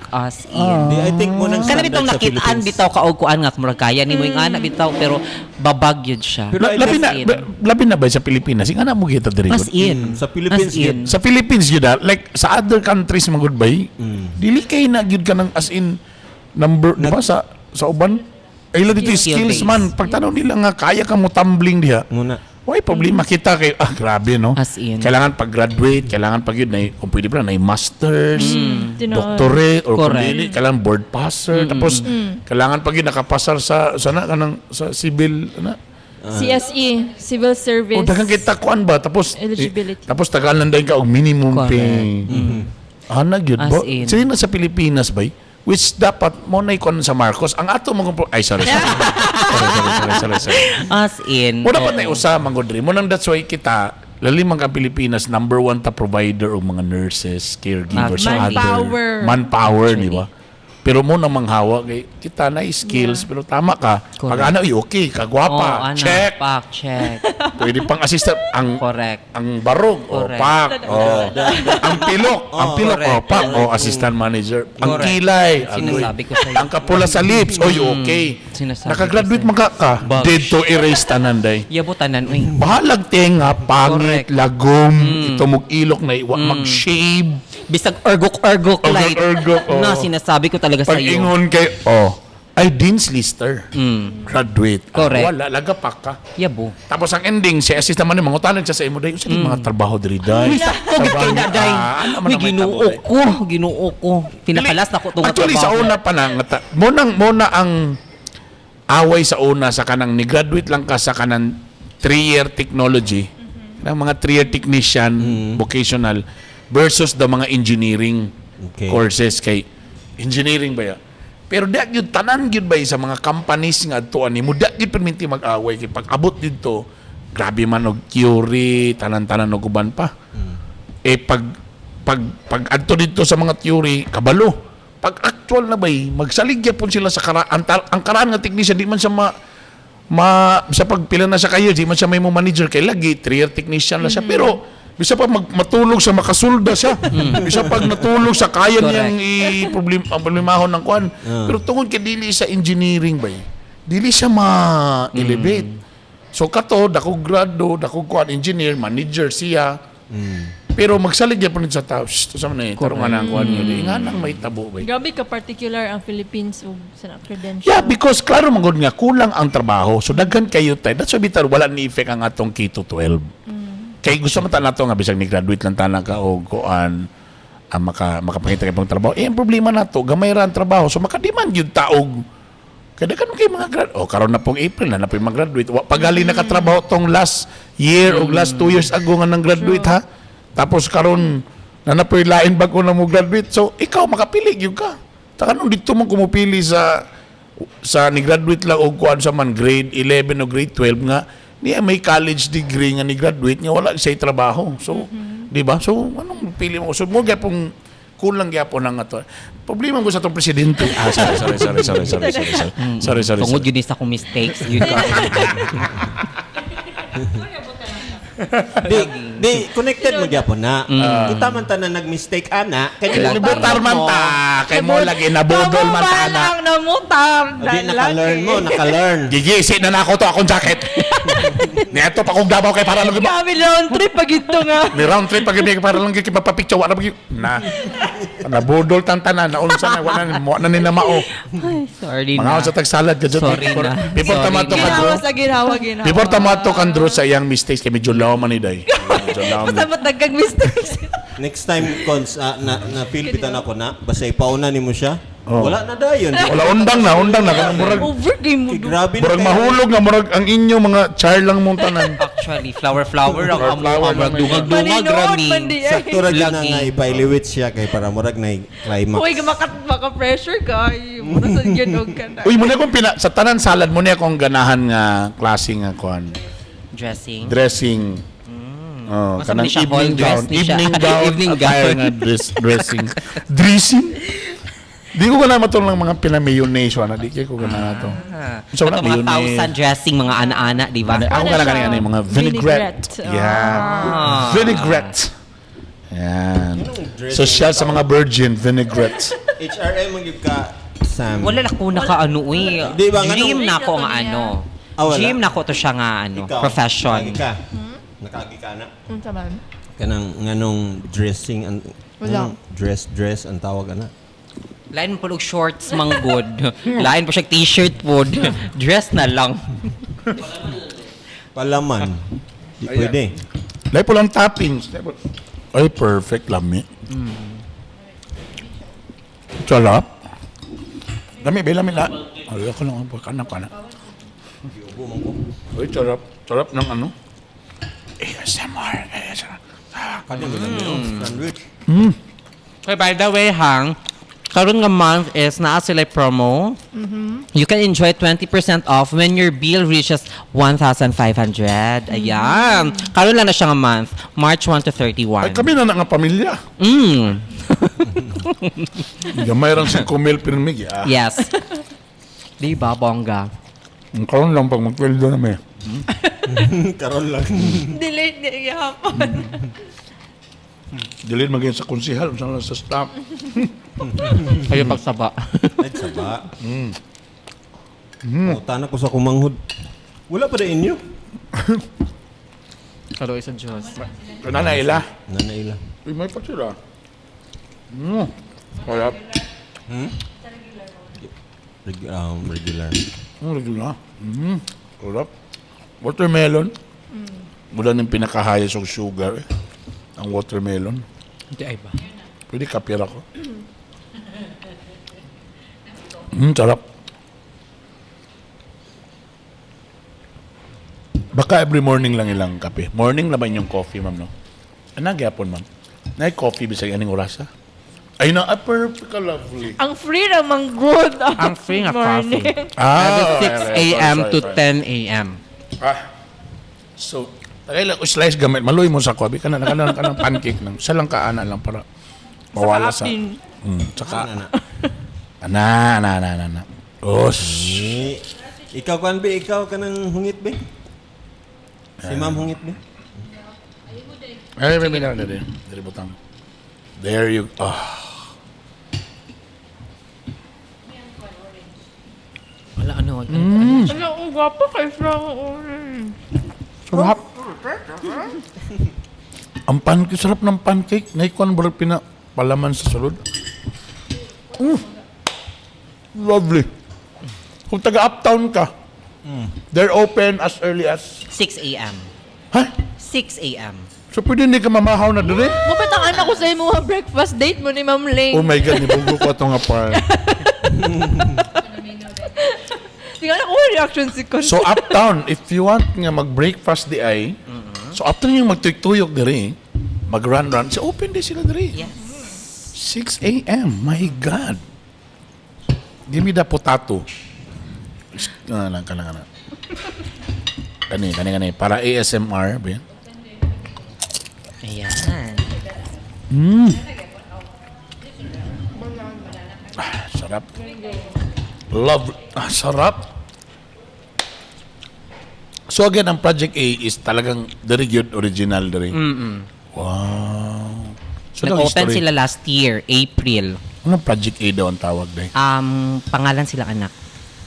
As in. Di, I think mo nang Kana standard bitong sa nakitaan Philippines. bitaw ka og kuan nga murag kaya nimo yung ana bitaw pero babag yun siya. Pero I Labi na, As in. labi na ba sa Pilipinas? Yung anak mo kita diri. As in. Sa Philippines As in. Sa Philippines yun ah, like sa other countries mga good bay, dili kay na gyud ka ng as in number, di ba sa uban? Ay dito Skill skills based. man. Pagtanaw nila nga kaya ka mo tumbling diha. Muna. Why problema kita kay ah grabe no. As in. Kailangan pag-graduate, kailangan pag yun na kung pwede pa na masters, Tinuod. doctorate or kung Correct. dili kailangan board passer. Tapos kailangan pag yun nakapasar sa na kanang sa civil na. CSE, Civil Service. O daghang kita kuan ba tapos Eligibility. Eh, tapos tagaan lang din ka og minimum Correct. pay. Ana gyud As ba? in. Sino na sa Pilipinas bay? Which dapat mo na kuan sa Marcos. Ang ato mga ay sorry sorry. Sorry sorry sorry sorry. Sorry. As in. Mo dapat oo. na usa man gud mo nang that's why kita lalim ang Pilipinas number one ta provider og mga nurses, caregivers, Actually. other- Manpower. Manpower, di ba? Pero mo nang manghawa kay kita na skills pero tama ka. Pag Correct. ano, ay, okay, Oo, kagwapa, ana, check. Pak, check. Pwede pang assistant ang Correct. ang barog o Correct. pak o ang pilok, ang pilok o Correct. pak o assistant manager, ang Correct. kilay, agoy. Sinasabi ko sa'yo. Ang kapula sa lips, oy okay. Sinasabi ko Nakagraduate sa'yo. man ka ka, Bash. dead to erase tanan day. Yabo tanan uy. Bahalag tenga, pangit, Correct. Mm. lagom, itumog ilok na iwa, mag-shave. Bisag ergok-ergok light. Ergok-ergok, oo. Na sinasabi ko talaga sa Pag iyo. ingon kay, oh, ay, Dean's Lister. Graduate. Ah, Correct. wala, lagapak ka. Yabo. Tapos ang ending, si assistant man, mangutanan siya sa imo, day, usa mga trabaho diri, day. Uy, sakto gid kay na day. Ah, ano man Uy, ang may Ginoo tabo, day. ko, Ginoo ko. Pinakalas na ko tong Actually, sa una pa na, nga mo na ang away sa una sa kanang ni-graduate lang ka sa kanang 3-year technology, ng mga 3-year technician, vocational, versus the mga engineering courses kay engineering ba ya? Pero di gyud tanan gyud ba sa mga companies nga adtuan nimo, di gyud perminti mag-away kay pag abot didto Grabe man og theory, tanan-tanan og uban pa. Eh pag pag pag adto dito sa mga theory, kabalo. Pag actual na bay, magsalig gyapon sila sa ang karaan nga technician di man siya ma, ma sa pagpila na siya kayo, di man siya may mo manager kay lagi 3-year technician na siya, pero bisa pa matulog siya, makasulda siya. Bisa pag natulog siya, kaya niyang i problem ang problemahon ng kuan. Pero tungod kay dili sa engineering bay, dili siya ma-elevate. So kato, dako grado, dako kuan engineer, manager siya. Pero magsalig gyapon sa tao. Shh, sa man eh, tarong nga na ang kuan niyo. Di nga nang may tabo bay. Grabe ka particular ang Philippines ug sa na credential. Yeah, because klaro man gud nga kulang ang trabaho. So daghan kayo tay. That's why bitar wala ni effect ang atong K-12. Kay gusto man ta nato nga bisag ni graduate lang tanan ka og kuan ang makapangita kay pang trabaho. Eh ang problema nato, gamay ra ang trabaho. So makademand gyud taog. Kaya daghan kay mga grad. Oh, karon na pong April na na po yung mga graduate. Wa pagali nakatrabaho tong last year o last 2 years ago nga nang graduate ha. Tapos karon na na po'y lain bago na mo graduate. So ikaw makapili gyud ka. Taka nung dito mo kumupili sa ni graduate lang og kuan sa man grade 11 o grade 12 nga niya may college degree nga ni graduate nga wala siya trabaho. So, di ba? So, anong pili mo? So, mo gyapong kulang gyapon ang ato. Problema ko sa atong presidente. Ah, sorry, sorry, sorry, sorry, sorry, sorry, sorry, sorry, sorry. Tungod yun sa akong mistakes. Yun ka. Di, di, connected mo gyapon na. Kita man tanan nag-mistake ana, kay Nibutar man ta, kay mo lagi nabudol man ta na. Ang namutar. Di, naka-learn mo, naka-learn. Gigisi na nako to akong jacket. Niadto pa kong Davao kay para lang Grabe round trip pag ito nga. Ni round trip pag kay para lang kay mapapicture wala pag na. Nabudol tan tanan na unsa na wala na mo na ni na mao. Ay, sorry Mga na. sa tagsalad ka jud. Sorry na. Before Sorry tamato na. ka Ginawa sa ginawa, ginawa. Before tamato kan Drew sa iyang mistakes kay medyo law man ni day. Medyo law Basta man. ba't nagkag mistakes? Next time, cons, na feel bitan ako na, basta ipauna ni mo siya. Oh. Wala na dayon. Wala undang na kanang murag Over game mo. Kay grabe na murag kayo. mahulog nga murag ang inyo mga char lang mong tanan. Actually, flower-flower ang amo. Flower-flower lang Murag dungag-dungag Maninood rami. man di ay. Sakto ra gyud na Lagi. nga ipailiwit siya kay para murag na climax. Uy, makat maka-pressure ka. Ay, mura sa ginog ka na. Uy, muna akong pina sa tanan salad mo akong ganahan nga klase nga kuan. Dressing. Dressing. Oh, Mas kanang hindi siya hall evening dress gown, ni siya. evening gown, Evening attire gown. nga dressing. Dressing? Di ko gana matong lang mga pina-mayonnaise wala di kay ko gana to. Ah. So, wala Ito mga mayonnaise. thousand dressing, mga ana-ana, di ba? Ano, ako Ano gana siya? gani ano yung mga vinaigrette. Vinaigrette. Yeah. Ah. Vinaigrette. Yan. dressing Social sa mga virgin, vinaigrette. HRM man gyud ka, Sam. Wala na ko naka ano eh. Di ba, nga Dream nung- na ko nga ano. Ah, wala. Dream na ko to siya nga ano, Ikaw, profession. Nakaagi ka. Nakaagi ka na. Unsa man? Kanang nganong dressing ang Wala. nganong dress dress ang tawag ana. Lain po og shorts mang good. Lain po siya t-shirt po. Dress na lang. Palaman. Di pwede. Lahi po lang toppings. Lahi po. Ay, perfect. Lami. Sarap. Lami, ba? Lami la. Ay, ako lang. Kanak, kanak. Ay, sarap. Sarap ng ano. ASMR. ASMR. Kanya sandwich. Okay, by the way, Hang, karon nga month is naa sila promo. You can enjoy 20% off when your bill reaches 1,500. Ayan. Karon lang na siya nga month, March 1 to 31. Ay, kami na na nga pamilya. Gamay rang si Kumil Pirmig. Ah. Yes. Di ba, bongga? Ang karon lang pag magpweldo na may. Karon lang. Delete niya gihapon. Dili maging sa konsihal, unsa lang sa staff. Kayo pagsaba. Ay, saba. Mm. na ko sa kumanghod. Wala pa na inyo. Karoy sa Diyos. Kana na ila. Nanaila. Uy, may pa sila. Sarap. Regular. Regular. Sarap. Watermelon. Wala ng pinaka-highest of sugar eh. Ang watermelon. Hindi ay ba? Pwede kapira ko. Sarap. Baka every morning lang ilang kape. Morning na ba inyong coffee, ma'am, no? Ano gyapon, ma'am? Nay coffee bisag aning orasa? Ay na, ah, perfect ka, lovely. Ang free ra man good. Ang free nga Morning. coffee. Ah, Every 6 ay, ay, a.m. sorry, to sorry. 10 a.m. Ah, So, tagay lang slice gamit maluy mo sa kwabi kana kana kanang pancake lang. Sa lang ka ana lang para mawala sa. apin. Saka ana ana ana ana. Ana. Os. Eh, ikaw kan be, ikaw kanang hungit be. Si ma'am hungit be. Ay, may may may may. Dili butang. There you oh. Wala ano. Ano, ang gwapo kay Frank. Sarap. Ang pancake, sarap ng pancake. Naikuan ba pina palaman sa sulod? Lovely. Kung taga uptown ka, they're open as early as 6 a.m. Ha? 6 a.m. So pwede hindi ka mamahaw na dire? Mabit ang anak ko sa imo nga breakfast date mo ni Ma'am Ling. Oh my God, nibugo ko itong apar. Tingnan ko reaction si Con. So uptown, if you want nga mag-breakfast di ay, so after yung magtuyok-tuyok dire, mag-run-run, so open di sila dire. Yes. 6 a.m. My God. Give me the potato. Lang, kana, kana. Kani, kani, kani. Para ASMR, ba yan? Ayan. Ah, sarap. Love. Ah, sarap. So again, ang Project A is talagang very good original diri. Wow. So, anong Nag-open history? sila last year, April. Anong Project A daw ang tawag dahil? Pangalan sila anak.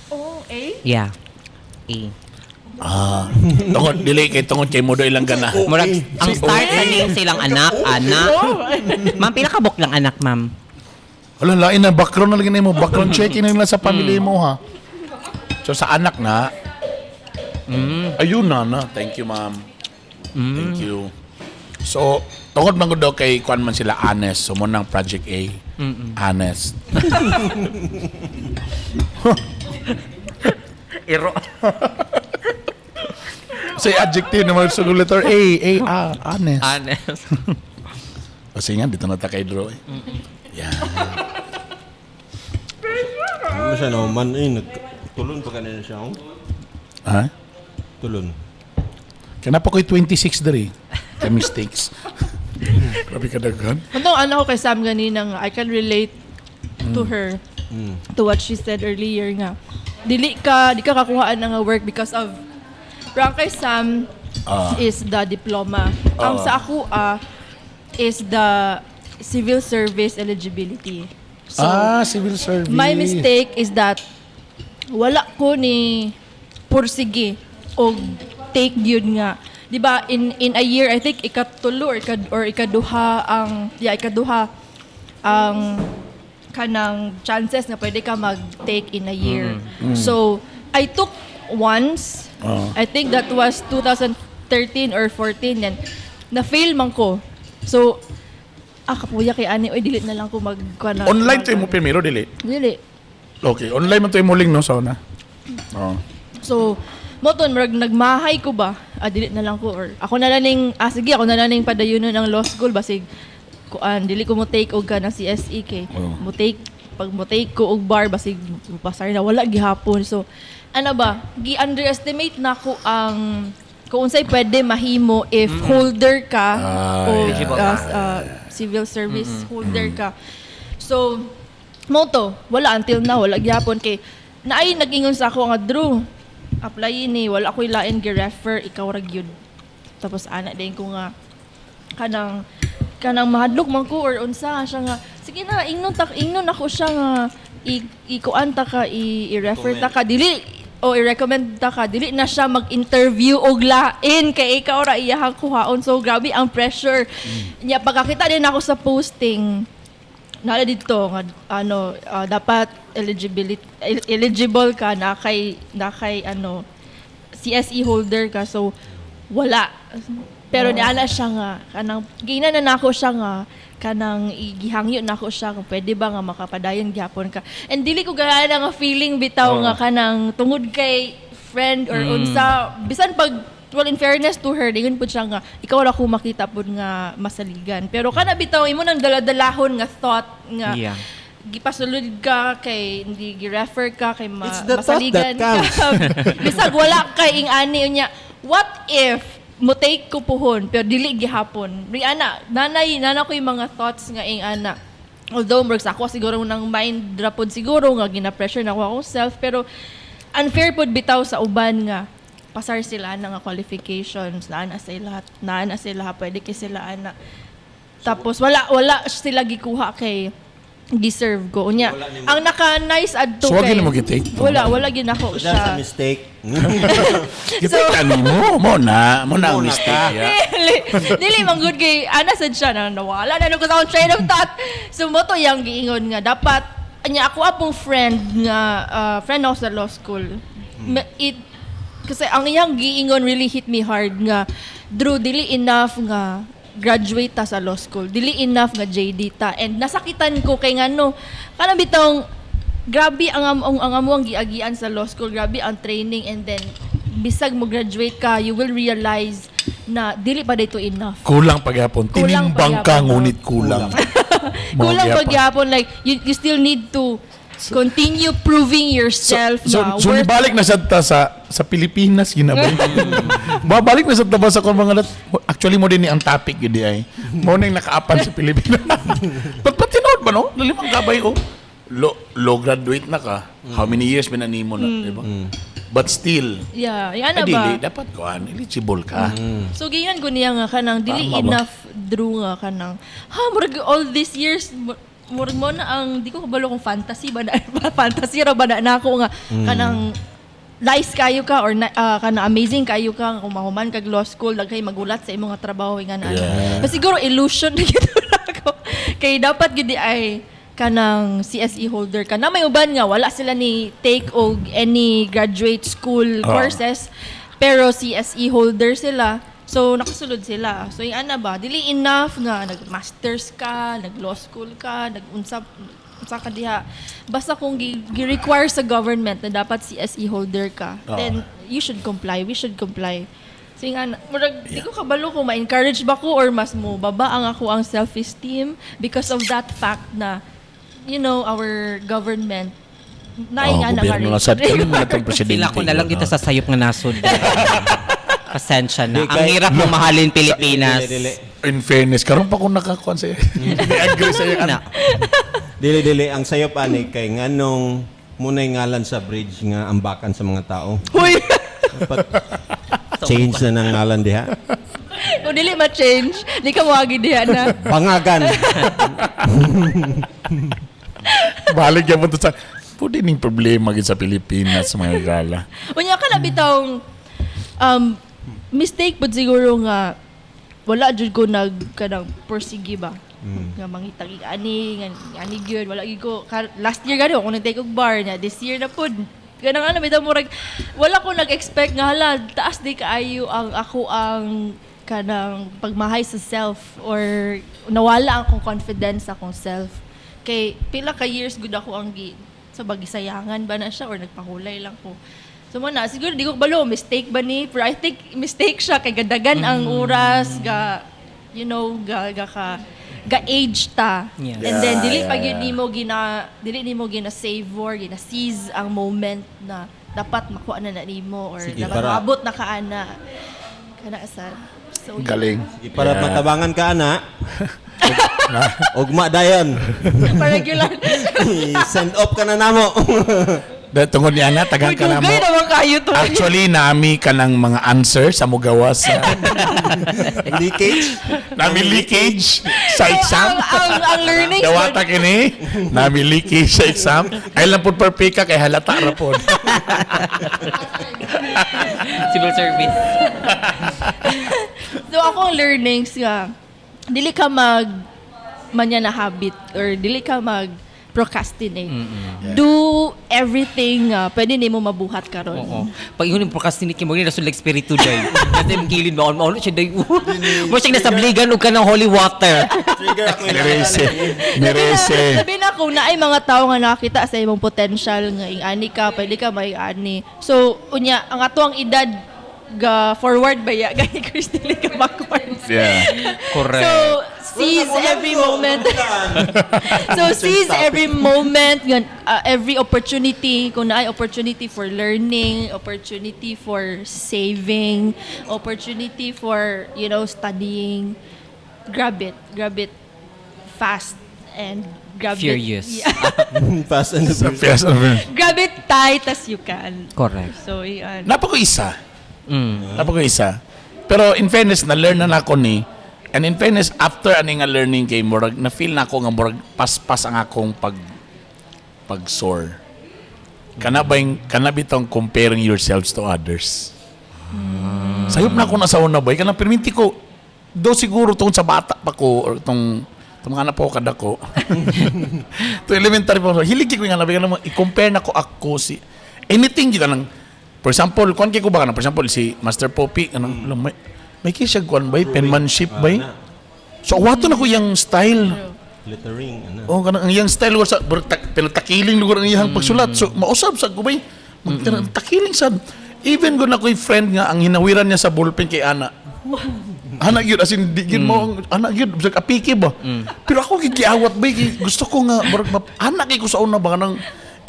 Oh, eh? Yeah. A. Ah. Tungod, dili kay tungod kay mo daw ilang gana. Murag, ang start sa name silang anak, anak. Ma'am, pila ka book lang anak, ma'am? Wala, lain na. Background na lagi na mo. Background checking na lang sa pamilya mo, ha? So, sa anak na, ayun na na. Thank you, ma'am. Thank you. So, tungod man gud daw kay kuan man sila honest. So, mo nang Project A. Honest. Iro. Say adjective naman sa letter A, A, A, honest. Honest. Kasi nga, dito na ta kay Drew, eh. Yeah. Ano siya no man eh nag tulon pa kanina siya. Oh. Ha? Tulon. Kaya pa ko'y 26 diri. Kay mistakes. Grabe ka daghan. Ano, ano ko kay Sam ganina nga, I can relate to her, to what she said earlier nga. Dili ka, di ka kakuhaan ng work because of, pero ang kay Sam is the diploma. Ang sa ako is the civil service eligibility. So, Civil service. my mistake is that wala ko ni pursige og take yun nga. 'Di ba in a year I think ikatulo or ikaduha ang yeah ikaduha ang kanang chances na pwede ka mag-take in a year. So I took once. I think that was 2013 or 14 yan. Na-fail man ko. So kapuya kay ani oy dili na lang ko mag kuan na- Online to mo primero, dili. Dili. Okay, online man to yung muling, no, sa una. Oo. So, mo to murag nagmahay ko ba? Dili na lang ko or ako na lang ning sige ako na lang ning padayunon ang law school basig kuan dili ko mo take og ka na CSE kay Oo. mo take pag mo take ko og bar basig pasar na wala gihapon. So, ano ba, gi-underestimate na ko ang kung unsay pwede mahimo if holder ka o Eligible ka. civil service holder ka. So, mo to, wala until now, wala gyapon kay naay nag-ingon sa ako nga Drew, apply ni wala ko'y lain gi-refer ikaw ra gyud. Tapos ana din ko nga kanang kanang mahadlok man ko or unsa siya nga sige na ingnon ta ingnon ako siya nga ikuan ta ka i-refer ta ka dili o i-recommend ta ka dili na siya mag-interview og lain kay ikaw ra iyahang kuhaon, so grabe ang pressure niya. Pagkakita din ako sa posting nala dito nga ano dapat eligibility eligible ka na kay ano CSE holder ka, so wala, pero niala siya nga kanang gina na nako siya nga kanang igihangyo nako siya kung pwede ba nga makapadayon gyapon ka, and dili ko gana nga feeling bitaw nga kanang tungod kay friend or unsa bisan pag. Well, in fairness to her, dingon pud siya nga ikaw ra ko makita pud nga masaligan, pero kana bitaw imo nang daladalahon nga thought nga gipasulod ka kay hindi gi-refer ka kay It's the thought masaligan that counts. ka. Bisag wala kay ing ani unya. What if Mo take ko puhon pero dili gihapon. Ri ana, nanay nana ko yung mga thoughts nga ing ana. Although murag sa ako siguro nang mind ra pod siguro nga gina-pressure na ako akong self, pero unfair pod bitaw sa uban nga pasar sila na nga qualifications, naa na sila, naa na sila, pwede kay sila ana. Tapos wala wala sila gikuha kay deserve ko. Unya, ang naka-nice adto So, wag kay yun mo gi-take? Wala, wala ginako That's a siya. mistake. Kita ni mo, mo na ang Mo na mistake. ka. Yeah. Dili, dili man good kay ana sad siya na nawala na ko sa akong train of thought. So mo to yang giingon nga dapat anya ako apong friend nga friend ako sa law school. It kasi ang iyang giingon really hit me hard nga, "Drew, dili enough nga graduate ta sa law school. Dili enough nga JD ta." And nasakitan ko kay ngano kanang bitong grabe ang among giagian sa law school, grabe ang training, and then bisag mo graduate ka, you will realize na dili pa dito enough. Kulang pagyapon. Kulang Tinimbang ka, pagyapon. ngunit kulang. Mao Kulang gyapon. pagyapon, like you still need to continue proving yourself So, na so worth nibalik na sad ta sa Pilipinas ginabay. Babalik na sad ta ba sa kung mga actually mo din ni ang topic yun di ay. Mo nang nakaapan sa Pilipinas. But tinuod ba no? Lalimang gabay oh. Lo graduate na ka. How many years binanimo na, di ba? But still, Yeah, yan ay, na ba? dili, dapat kuan, eligible ka. So giingon ko niya nga kanang dili Tama ba? enough, Drew, nga kanang ha murag all these years murag mo na ang di ko kabalo kung fantasy ba na fantasy ra ba na nako nga kanang nice kayo ka or na, kanang amazing kayo ka nga kung mahuman kag law school daghay magulat sa imong nga trabaho nga na ano. But siguro illusion na gyud ako kay dapat gyud di ay kanang CSE holder ka na. May uban nga wala sila ni take og any graduate school courses pero CSE holder sila. So, nakasulod sila. So, yung ana ba, dili enough nga nag-masters ka, nag-law school ka, nag-unsa unsa ka diha. Basta kung gi-require sa government na dapat CSE holder ka, then you should comply. We should comply. So, yung ana, murag, di ko kabalo kung ma-encourage ba ko or mas mo baba ang ako ang self-esteem because of that fact na, our government na Oh, nga na gobyerno na sad kami mga itong presidente. Sila ko na lang kita sa sayop nga nasod. Pasensya na. Di, Ang hirap mo mahalin Pilipinas. Dili, dili. In fairness, karon pa ko nakakuan sa agree sa iya. Na. Dili, dili. Ang sayop ani kay nganong muna'y ngalan sa bridge nga ambakan sa mga tao. Huy! Dapat change na ng ngalan diha. Kung dili ma-change, di ka moagi diha na. Bangagan. Balik yan mo to sa pwede ning problema gid sa Pilipinas mga gala. Unya ka na bitawng mistake pud siguro nga wala jud ko nag kanang pursige ba. Nga mangitag ani nga ani gyud wala gyud ko last year gani ako nag-take og bar nya, this year na pud kanang ano bitaw murag wala ko nag-expect nga hala taas di kaayo ang ako ang kanang pagmahay sa self or nawala ang akong confidence sa akong self kay pila ka years gud ako ang gi sa bagisayangan ba na siya or nagpahulay lang ko. So mo na, siguro di ko balo, mistake ba ni? Pero I think mistake siya kay gadagan ang oras, ga, ga, ga ka, ga age ta. And then, dili pa gyud nimo gina, dili nimo gina savor, gina seize ang moment na dapat makuha na na nimo or Sige, dapat maabot na ka ana. Kana sa so Galing. Sige, para matabangan ka ana. Ugma dayon. Pa-regular. Send off ka na namo. Da, tungod ni Ana, tagang Uy, ka na mo. dugay naman kayo to. Actually, nami ka ng mga answer sa mugawa sa Leakage. nami leakage sa So, exam. ang learnings Dawata kini, nami leakage sa exam. Ay lang pud perfect ka kay halata ra pod. Civil service. So akong learnings nga dili ka mag manya na habit or dili ka mag procrastinate. Do everything nga pwede nimo mabuhat karon. Oo. Pag ingon yung procrastinate kay mo ni rasul espiritu day. Kasi yung kilid mo maulo siya day. Mo siya nasabligan og kanang holy water. Trigger ako yung Merese. Merese. Sabi na kung naay mga tao nga nakakita sa imong potential nga ing-ani ka, pwede ka may ani. So unya ang ato ang edad ga forward ba ya gani Chris, dili ka backwards. Yeah. Correct. So Seize every moment. So seize every moment, yun, every opportunity, kung naay opportunity for learning, opportunity for saving, opportunity for studying, grab it. Grab it fast and grab Furious. it. Yeah. Fast and the Sa Furious. Fast and Furious. Grab it tight as you can. Correct. So, yan. Napa ko isa. Napa ko isa. Pero in fairness, na-learn na nako ni. And in fairness, after ani nga learning kay murag na-feel na ako nga murag paspas ang akong pag soar. Kana ba yung, kana bitong comparing yourselves to others? Sayop na ako na sa una boy. Kanang perminti ko, do siguro tungod sa bata pa ko or tong mga anak po kada ko. To elementary pa ko. Hilig ko nga nabi kanang i-compare na ko ako si anything gyud kanang, for example, kuan kay ko ba kanang, for example, si Master Poppy kanang may kay siya kuan bay penmanship bay. So awato na ko yang style. Lettering, ano. Oh, kanang ang iyang style lugar sa murag pinatakiling lugar ang iyang pagsulat. So mausab sa ko bay. Takiling sad. Even gud na ko'y friend nga ang hinawiran niya sa ballpen kay ana. Ana gyud, as in di gyud mo ang ana gyud bisag apiki ba. Pero ako gyud giawat bay kay gusto ko nga murag ana kay ko sa una ba kanang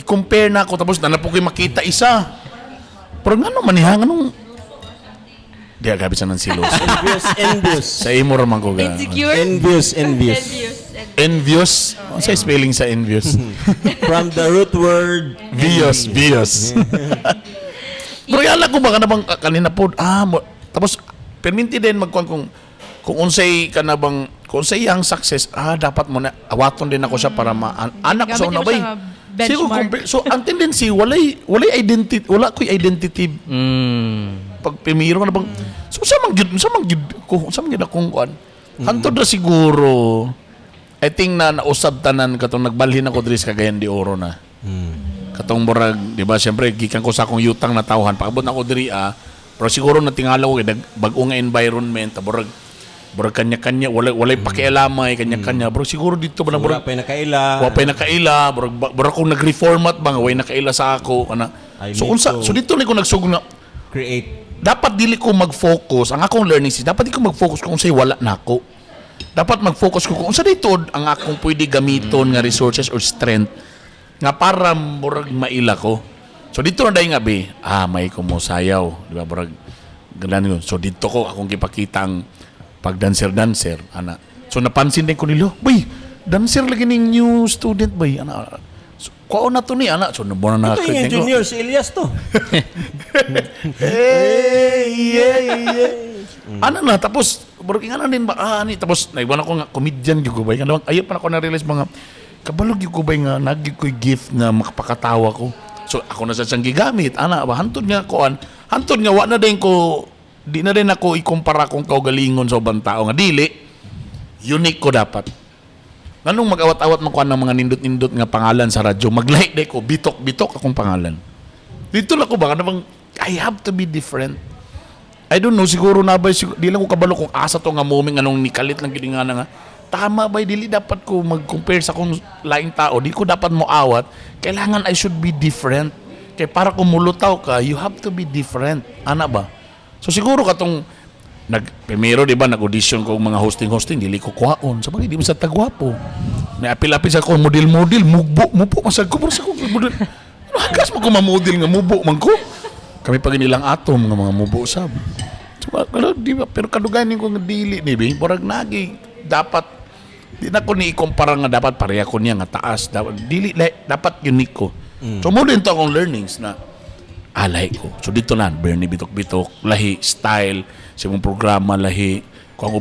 i-compare na ako tapos na po ko'y makita isa. Pero ngano man niya nganong di gabi sa nang silos. Envious, envious. Sa imo ra man ko ga. Insecure? Envious, envious. Envious. Envious. Unsa spelling sa envious? From the root word, Vios, Vios. Pero yala ko ba ka na bang kanina po, tapos perminti din magkuhan kung unsay ka na bang kung unsay ang success, dapat mo na awaton din ako siya para ma anak ko sa Gamit una mo bay. siya nga Siguro benchmark. so ang tendency walay identity, wala ko'y identity pag pimiro ka na bang so sa man gyud ko sa man gyud akong kuan. Hantod na siguro I think na nausab tanan katong nagbalhin ako diri sa Cagayan de Oro na. Katong murag, di ba, siyempre gikan ko sa akong yutang na tawhan. Paabot na ako diri pero siguro natingala ko kay bag-o nga environment, murag kanya-kanya, walay pakialamay kanya-kanya. Pero siguro dito ba na wala murag pa yung nakaila. wa pa'y nakaila, murag kung nag-reformat ba nga way nakaila sa ako ana. I So need unsa to so dito ni ko nagsugod na create. Dapat dili ko mag-focus ang akong learning is dapat di ko mag-focus kung unsay wala nako. Dapat mag-focus ko kung unsa dito ang akong pwede gamiton nga resources or strength nga para murag maila ko. So dito na dahil nga be, may kumusayaw, di ba, murag ganan yun. So dito ko akong gipakita ang pag-dancer-dancer, ana. So napansin din ko nila, "Bay, dancer lagi ning new student bay, ana." So, kuha na to ni ana. So nabuo na Ito yung ko. engineer, si Elias to. Hey, yeah. Ano na, tapos, murag nga na din ba, ani, tapos, naiwan ako nga, comedian gyud ko ba, nga, ayaw pa na ako na-realize mga, kabalog gyud ko ba nga, nagyud ko'y gift nga makapakatawa ko. So, ako na sa siyang gigamit, ana, ba, hantod nga koan, hantod nga, wa na din ko, di na din ako ikumpara kung kaugalingon sa ubang tao nga, dili, unique ko dapat. Nganong mag-awat-awat man kuan ng mga nindot-nindot nga pangalan sa radyo, maglahi day ko, bitok-bitok akong pangalan. Dito lang ko ba, ano bang, I have to be different. I don't know, siguro na ba, siguro, di lang ko kabalo kung asa to nga moment, anong nikalit lang gini nga na nga. Tama ba, dili dapat ko mag-compare sa kung laing tao, di ko dapat mo awat, kailangan I should be different. Kaya para kung mulutaw ka, you have to be different. Ana ba? So siguro katong, primero, di ba, nag-audition ko og mga hosting-hosting, dili ko kuhaon. Sa bagay, di mo sa tagwapo. Naapil-apil sa ko model-model, mugbo, mubo, masag ko, pero sa ko, model. Ano, hagas mo ko mamodel nga mubo man ko. Kami pag nilang atom nga mga mubo sab. So, pero, di ba, pero kadugayan ko nga dili ni bi, murag nagi dapat di na ko ni ikumpara nga dapat pareha ko niya nga taas, dapat dili dapat unique ko. So mo din to akong learnings na alay ko. So dito na Bernie Bitok-Bitok, lahi style, sa imong programa lahi. Kung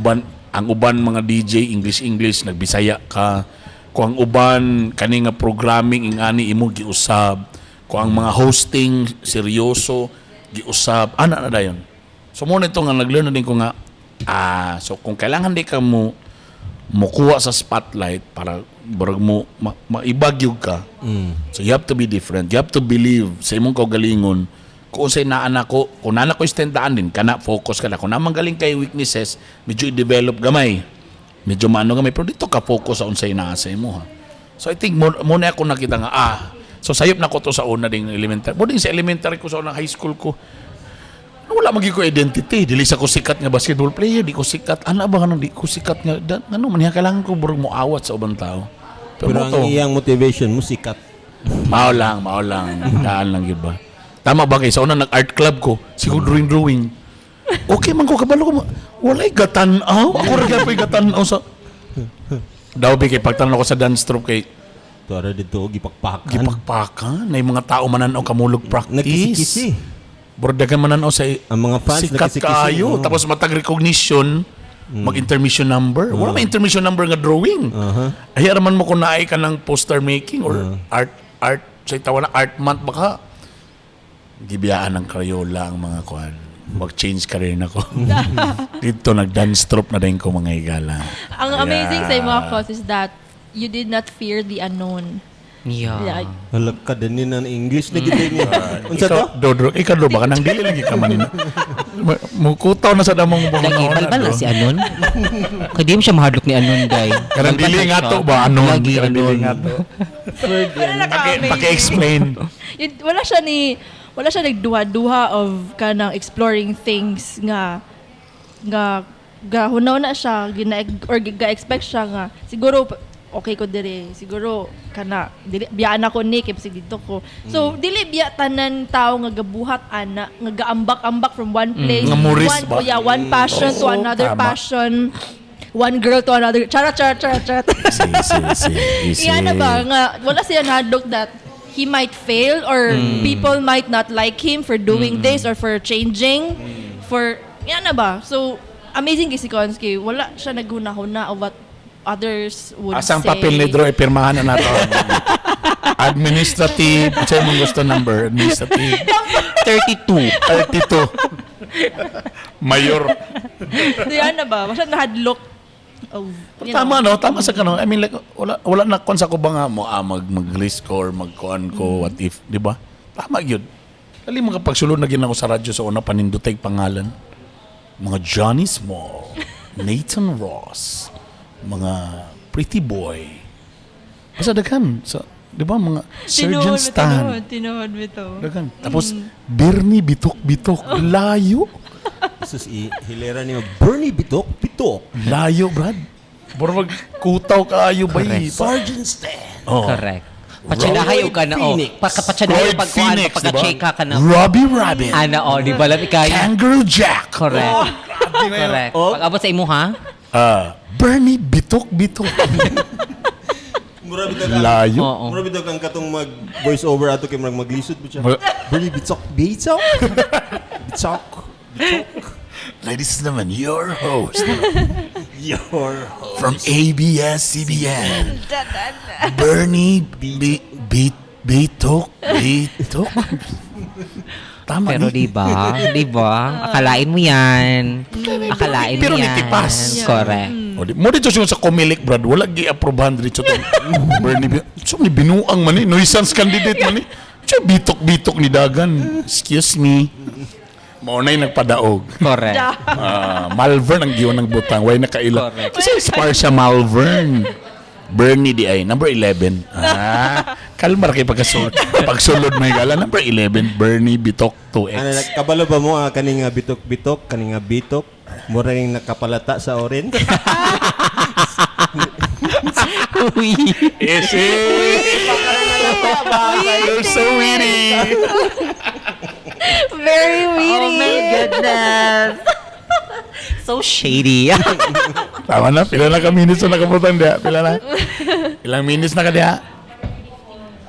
ang uban mga DJ English English nagbisaya ka. Kung ang uban kani nga programming ingani imo giusab. Kung ang mga hosting seryoso giusab, ana na dayon. So mo na ito nga nag-learn na din ko nga so kung kailangan di ka mo mukuha sa spotlight para barag mo maibagyog ka. So you have to be different. You have to believe sa imong kaugalingon kung unsay naa nako, kung naa ko istendaan din kana focus ka na. Kung naman galing kay weaknesses, medyo i-develop gamay. Medyo maano gamay pero dito ka focus sa unsay naa sa imo ha. So I think mo na ako nakita nga so sayop na ko to sa una ding elementary. Mo din sa elementary ko sa unang high school ko. Wala magi ko identity. Dili sa ko sikat nga basketball player, di ko sikat. Ana ba nga di ko sikat nga da, ngano man niya kailangan ko burog mo awat sa ubang tao. Pero, Pero mo to, ang iyang motivation mo sikat. mao lang, mao lang. Daan lang yun ba? Tama ba kay sa una nag-art club ko, siguro drawing drawing. Okay man ko kabalo ko walay gatan-aw. Ako ra gyud gatan-aw sa Daw bi kay pagtan-aw ko sa dance troupe kay Tuara dito gipakpakan. gipakpakan na yung mga tao mananaw kamulog practice. Nagkisi-kisi. Bordagan mananaw sa Ang mga fans sikat nagkisi-kisi. kaayo. Oo. Tapos matag recognition, mag-intermission number. Wala may intermission number nga drawing. Ay, araman mo kung naay ka ng poster making or art, art, sa itawa na art month baka. Gibiyaan ng Crayola ang mga kuan. Mag-change career na ko. Dito, nag-dance troupe na din ko mga higala. Ang amazing sa mga cause is that you did not fear the unknown. Yeah. Yeah. Hala ka din ng English na gid niya. Unsa to? Ikaw, Dodro, ikaw do baka nang dili lagi ka manin. Mukutaw na sa damong Lagi, mga balbal na si Anon. Kaya di mo siya mahadlok ni Anon, day. Kanang Balbal dili na nga siya. to ba anon? Lagi, Kanang dili Anon. nga to. Wala na Paki, paki-explain. Wala siya nagduha-duha of kanang exploring things nga nga ga hunaw na siya gina or ga-expect siya nga siguro okay ko dire, siguro kana dili biyaan ako ni kay sige dito ko, so dili biya tanan tao nga gabuhat ana nga gaambak-ambak from one place, Nga muris one ba? oh yeah, one passion to Oo, another tama. passion, one girl to another. Charot, charot, charot, charot. Si, si, si, si. Iya na ba nga wala siya nahadlok that he might fail or people might not like him for doing this or for changing for yan na ba? So amazing kay si Konski, wala siya naghuna-huna of what others would Asang say. papel ni Drew, ipirmahan na nato. Administrative, sa imong gusto number, administrative. 32. 32. Mayor. So, yan na ba? Wala siya nahadlok of you Tama know. no, tama sa kano. I mean like wala na kon sa ko ba nga mo mag risk or magkuan ko what if, di ba? Tama gyud. Dali mga pagsulod na gid ako sa radyo sa una panindutay pangalan. Mga Johnny Small, Nathan Ross, mga Pretty Boy. Basta daghan sa, di ba, mga Surgeon Stan. Tinuod, tinuod bitaw. Daghan. Tapos Bernie Bitok Bitok, layo. Jesus i hilera niyo Bernie Bitok Bitok. Layo, Brad. Murag kutaw kaayo ba eh. Sergeant Stan. Oh. Correct. Patsadahay o ka na, oh. Phoenix. Pagkapatsadahay Roy o pagkuhan, Phoenix, di ba? pagka-check ka na. Robbie Rabbit. Ana, oh, di ba? Lami kayo. Kangaroo Jack. Correct. Correct. Oh. Pag-abot sa imo, ha? Ah, Bernie Bitok Bitok. Mura bitaw kang Layo. Oo. Mura bitaw kang katong mag voice over ato kay murag maglisod ba siya. Bernie Bitok Bitok. Bitok. Bitok. Ladies and gentlemen, your host Your host. from ABS-CBN, Bernie B- B- Bitok Bitok. Tama Pero ni. di ba? Di ba? Akalain mo yan. Akalain mo Pero yan. nitipas. Correct. O, di, mo dito siya sa Comelec, Brad. Wala gi-aprobahan dito itong Bernie. So, ni binuang man ni. Nuisance candidate man ni. Siya, bitok-bitok ni Dagan. Excuse me. Mao na'y nagpadaog. Correct. Ah, Malvern ang giwan ng butang. Way nakaila. Correct. Kasi spar siya Malvern. Bernie di ay number 11. Ah, kalma ra kay pagkasulod. Pagsulod may gala number 11 Bernie Bitok 2X. Ano, kabalo ba mo kani nga bitok-bitok, kani nga bitok, mura ning nakapalata sa orange? Uy. Is it? You're so witty. Very witty. Oh my goodness. So shady. Tama na, pila na ka minutes na nakabutan diha? Pila na? Ilang minutes na ka diha?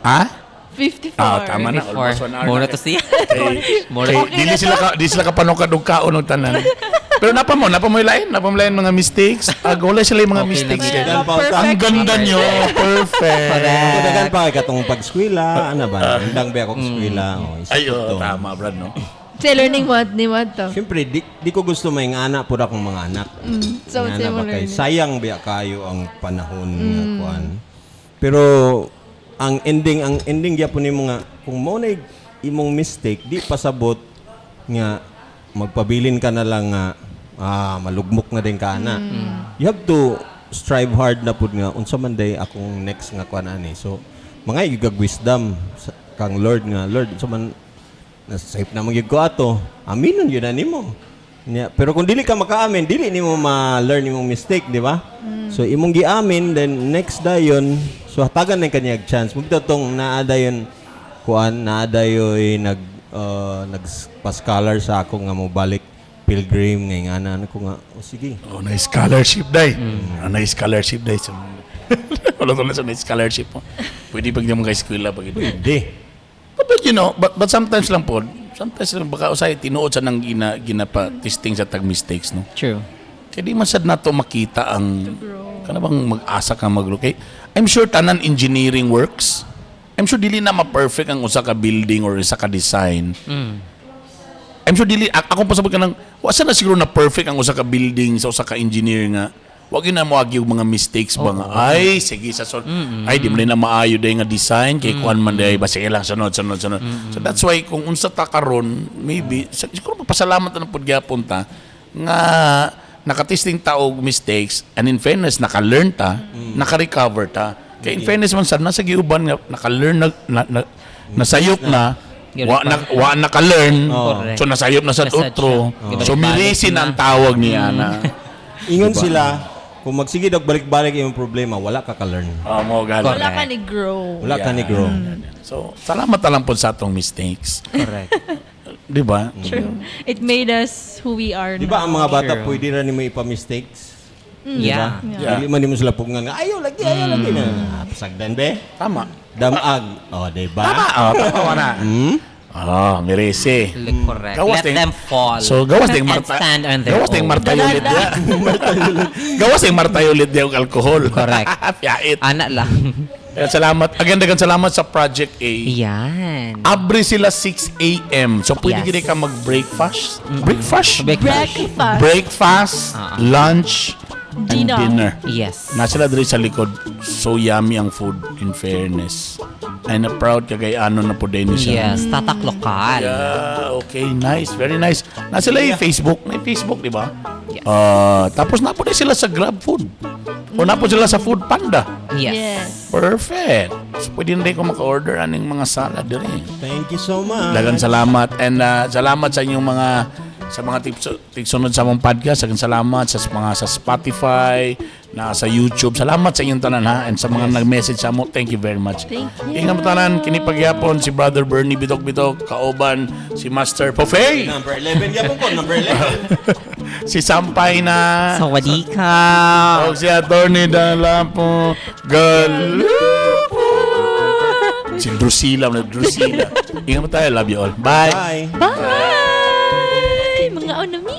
Ha? 54. Ah, tama na. Almost 1 hour Muna na. to siya. Kay, Mura. kay, dili sila kapanukad og kaon og tanan. Pero napa mo lain, napa mo lain mga mistakes. Ah, wala sila yung mga Okay mistakes. lang Kay. yun. Perfect. Ang ganda nyo. Perfect. Correct. Dagan pa kay katong pag-eskwela, ano ba? Undang ba ako eskwela? Oh, isa Ay, oh, to. tama, Brad, no? Sa learning what ni what to. Siyempre, di ko gusto may anak pud akong mga anak. So, Nga sa na ba mo kay learning. sayang biya kayo ang panahon nga kuan. Pero ang ending gyapon nimo nga kung mo na imong mistake di pasabot nga magpabilin ka na lang nga malugmok na din ka na. You have to strive hard na pud nga unsa man day akong next nga kuan ani. So mga igag wisdom kang Lord nga Lord unsa man Nasayop na magyud ko ato. Aminon yun na nimo. Nya, pero kung dili ka makaamin, dili nimo ma-learn imong mistake, di ba? So imong giamin, then next dayon, so hatagan na kanya chance. Mugto tong naa dayon kuan, naa dayoy nag pa-scholar sa ako nga mo balik pilgrim nga nga ana ko nga, oh, sige. Oh, na scholarship day. Ah, na scholarship day. So, wala to na sa na scholarship mo. Pwede pag di mo kay eskwela pag ito. Pwede. But you know, but sometimes lang po, sometimes lang baka usay tinuod sa nang ginapa testing sa tag mistakes, no? True. Kaya di man sad nato makita ang kana bang mag-asa ka mag kay I'm sure tanan engineering works. I'm sure dili na ma-perfect ang usa ka building or usa ka design. I'm sure dili ako pasabot ka ng wasa na siguro na perfect ang usa ka building sa usa ka engineer nga wag yun na moagi og mga mistakes ba nga, ay, sige sa sol, ay, di mo na maayo day nga design kay kuan man day ba, sige lang, sunod, sunod, sunod. So that's why kung unsa ta karon, maybe siguro magpasalamat na pud gyapon ta nga nakatesting ta og mistakes, and in fairness naka-learn ta, naka-recover ta, kay in fairness man sad nasa giuban nga naka-learn na, nasayop na, wa na, wa naka-learn. Correct. So nasayop na sa Nasad otro. siya. So Ibalik-balik mirisi na na. ang tawag niya na. Ingon sila, kung magsige og balik-balik imong problema, wala ka ka-learn. Oh, mo gali. Wala ka ni grow. Wala ka ni grow. So salamat na lang po sa atong mistakes. Correct. Di ba? True. It made us who we are Di ba now. ang mga bata True. pwede ra nimo ipa-mistakes? Yeah. Yeah. Dili man nimo sila pugngan nga ayo lagi, ayo lagi na. Ah, pasagdan be. Tama. Damag. Oh, di ba? Tama. Oh, tama wala. Oh, merese. Correct. Gawas Let them fall. So gawas ding And Marta. stand on their Gawas ding own. Marta ulit dia. Gawas ding Marta ulit dia og alcohol. Correct. Piyait. Ana lang. Kaya salamat. Again, daghang salamat sa Project A. Yan. Abre sila 6 a.m. So pwede gid ka mag-breakfast. Breakfast? Breakfast. Breakfast. Breakfast, lunch, and Dinner. dinner. Yes. Na sila diri sa likod. So yummy ang food, in fairness. Ay na proud ka kay ano na po din siya. Yes. Tatak lokal. Yeah, okay, nice, very nice. Na sila yung Facebook, may Facebook, di ba? Yes. Ah, tapos na po din sila sa Grab Food. O na po sila sa Food Panda. Yes. Yes. Perfect. So, pwede na rin ko maka-order aning mga salad diri. Thank you so much. Daghang salamat and salamat sa inyong mga sa mga tips tigsunod sa among podcast. Daghang salamat sa mga sa Spotify, na sa YouTube. Salamat sa inyong tanan ha, and sa mga nag-message sa amo. Thank you very much. Thank you. Ingat mo tanan, kini pagyapon si Brother Bernie Bitok Bitok, kauban si Master Pofey, Number 11 yapon ko, number 11. si Sampay na Sawadika. og si Attorney Dalapo Galupo. Si Drusilla, na Drusilla. Ingat mo tayo. Love you all. Bye. Bye. Bye! Mga onami!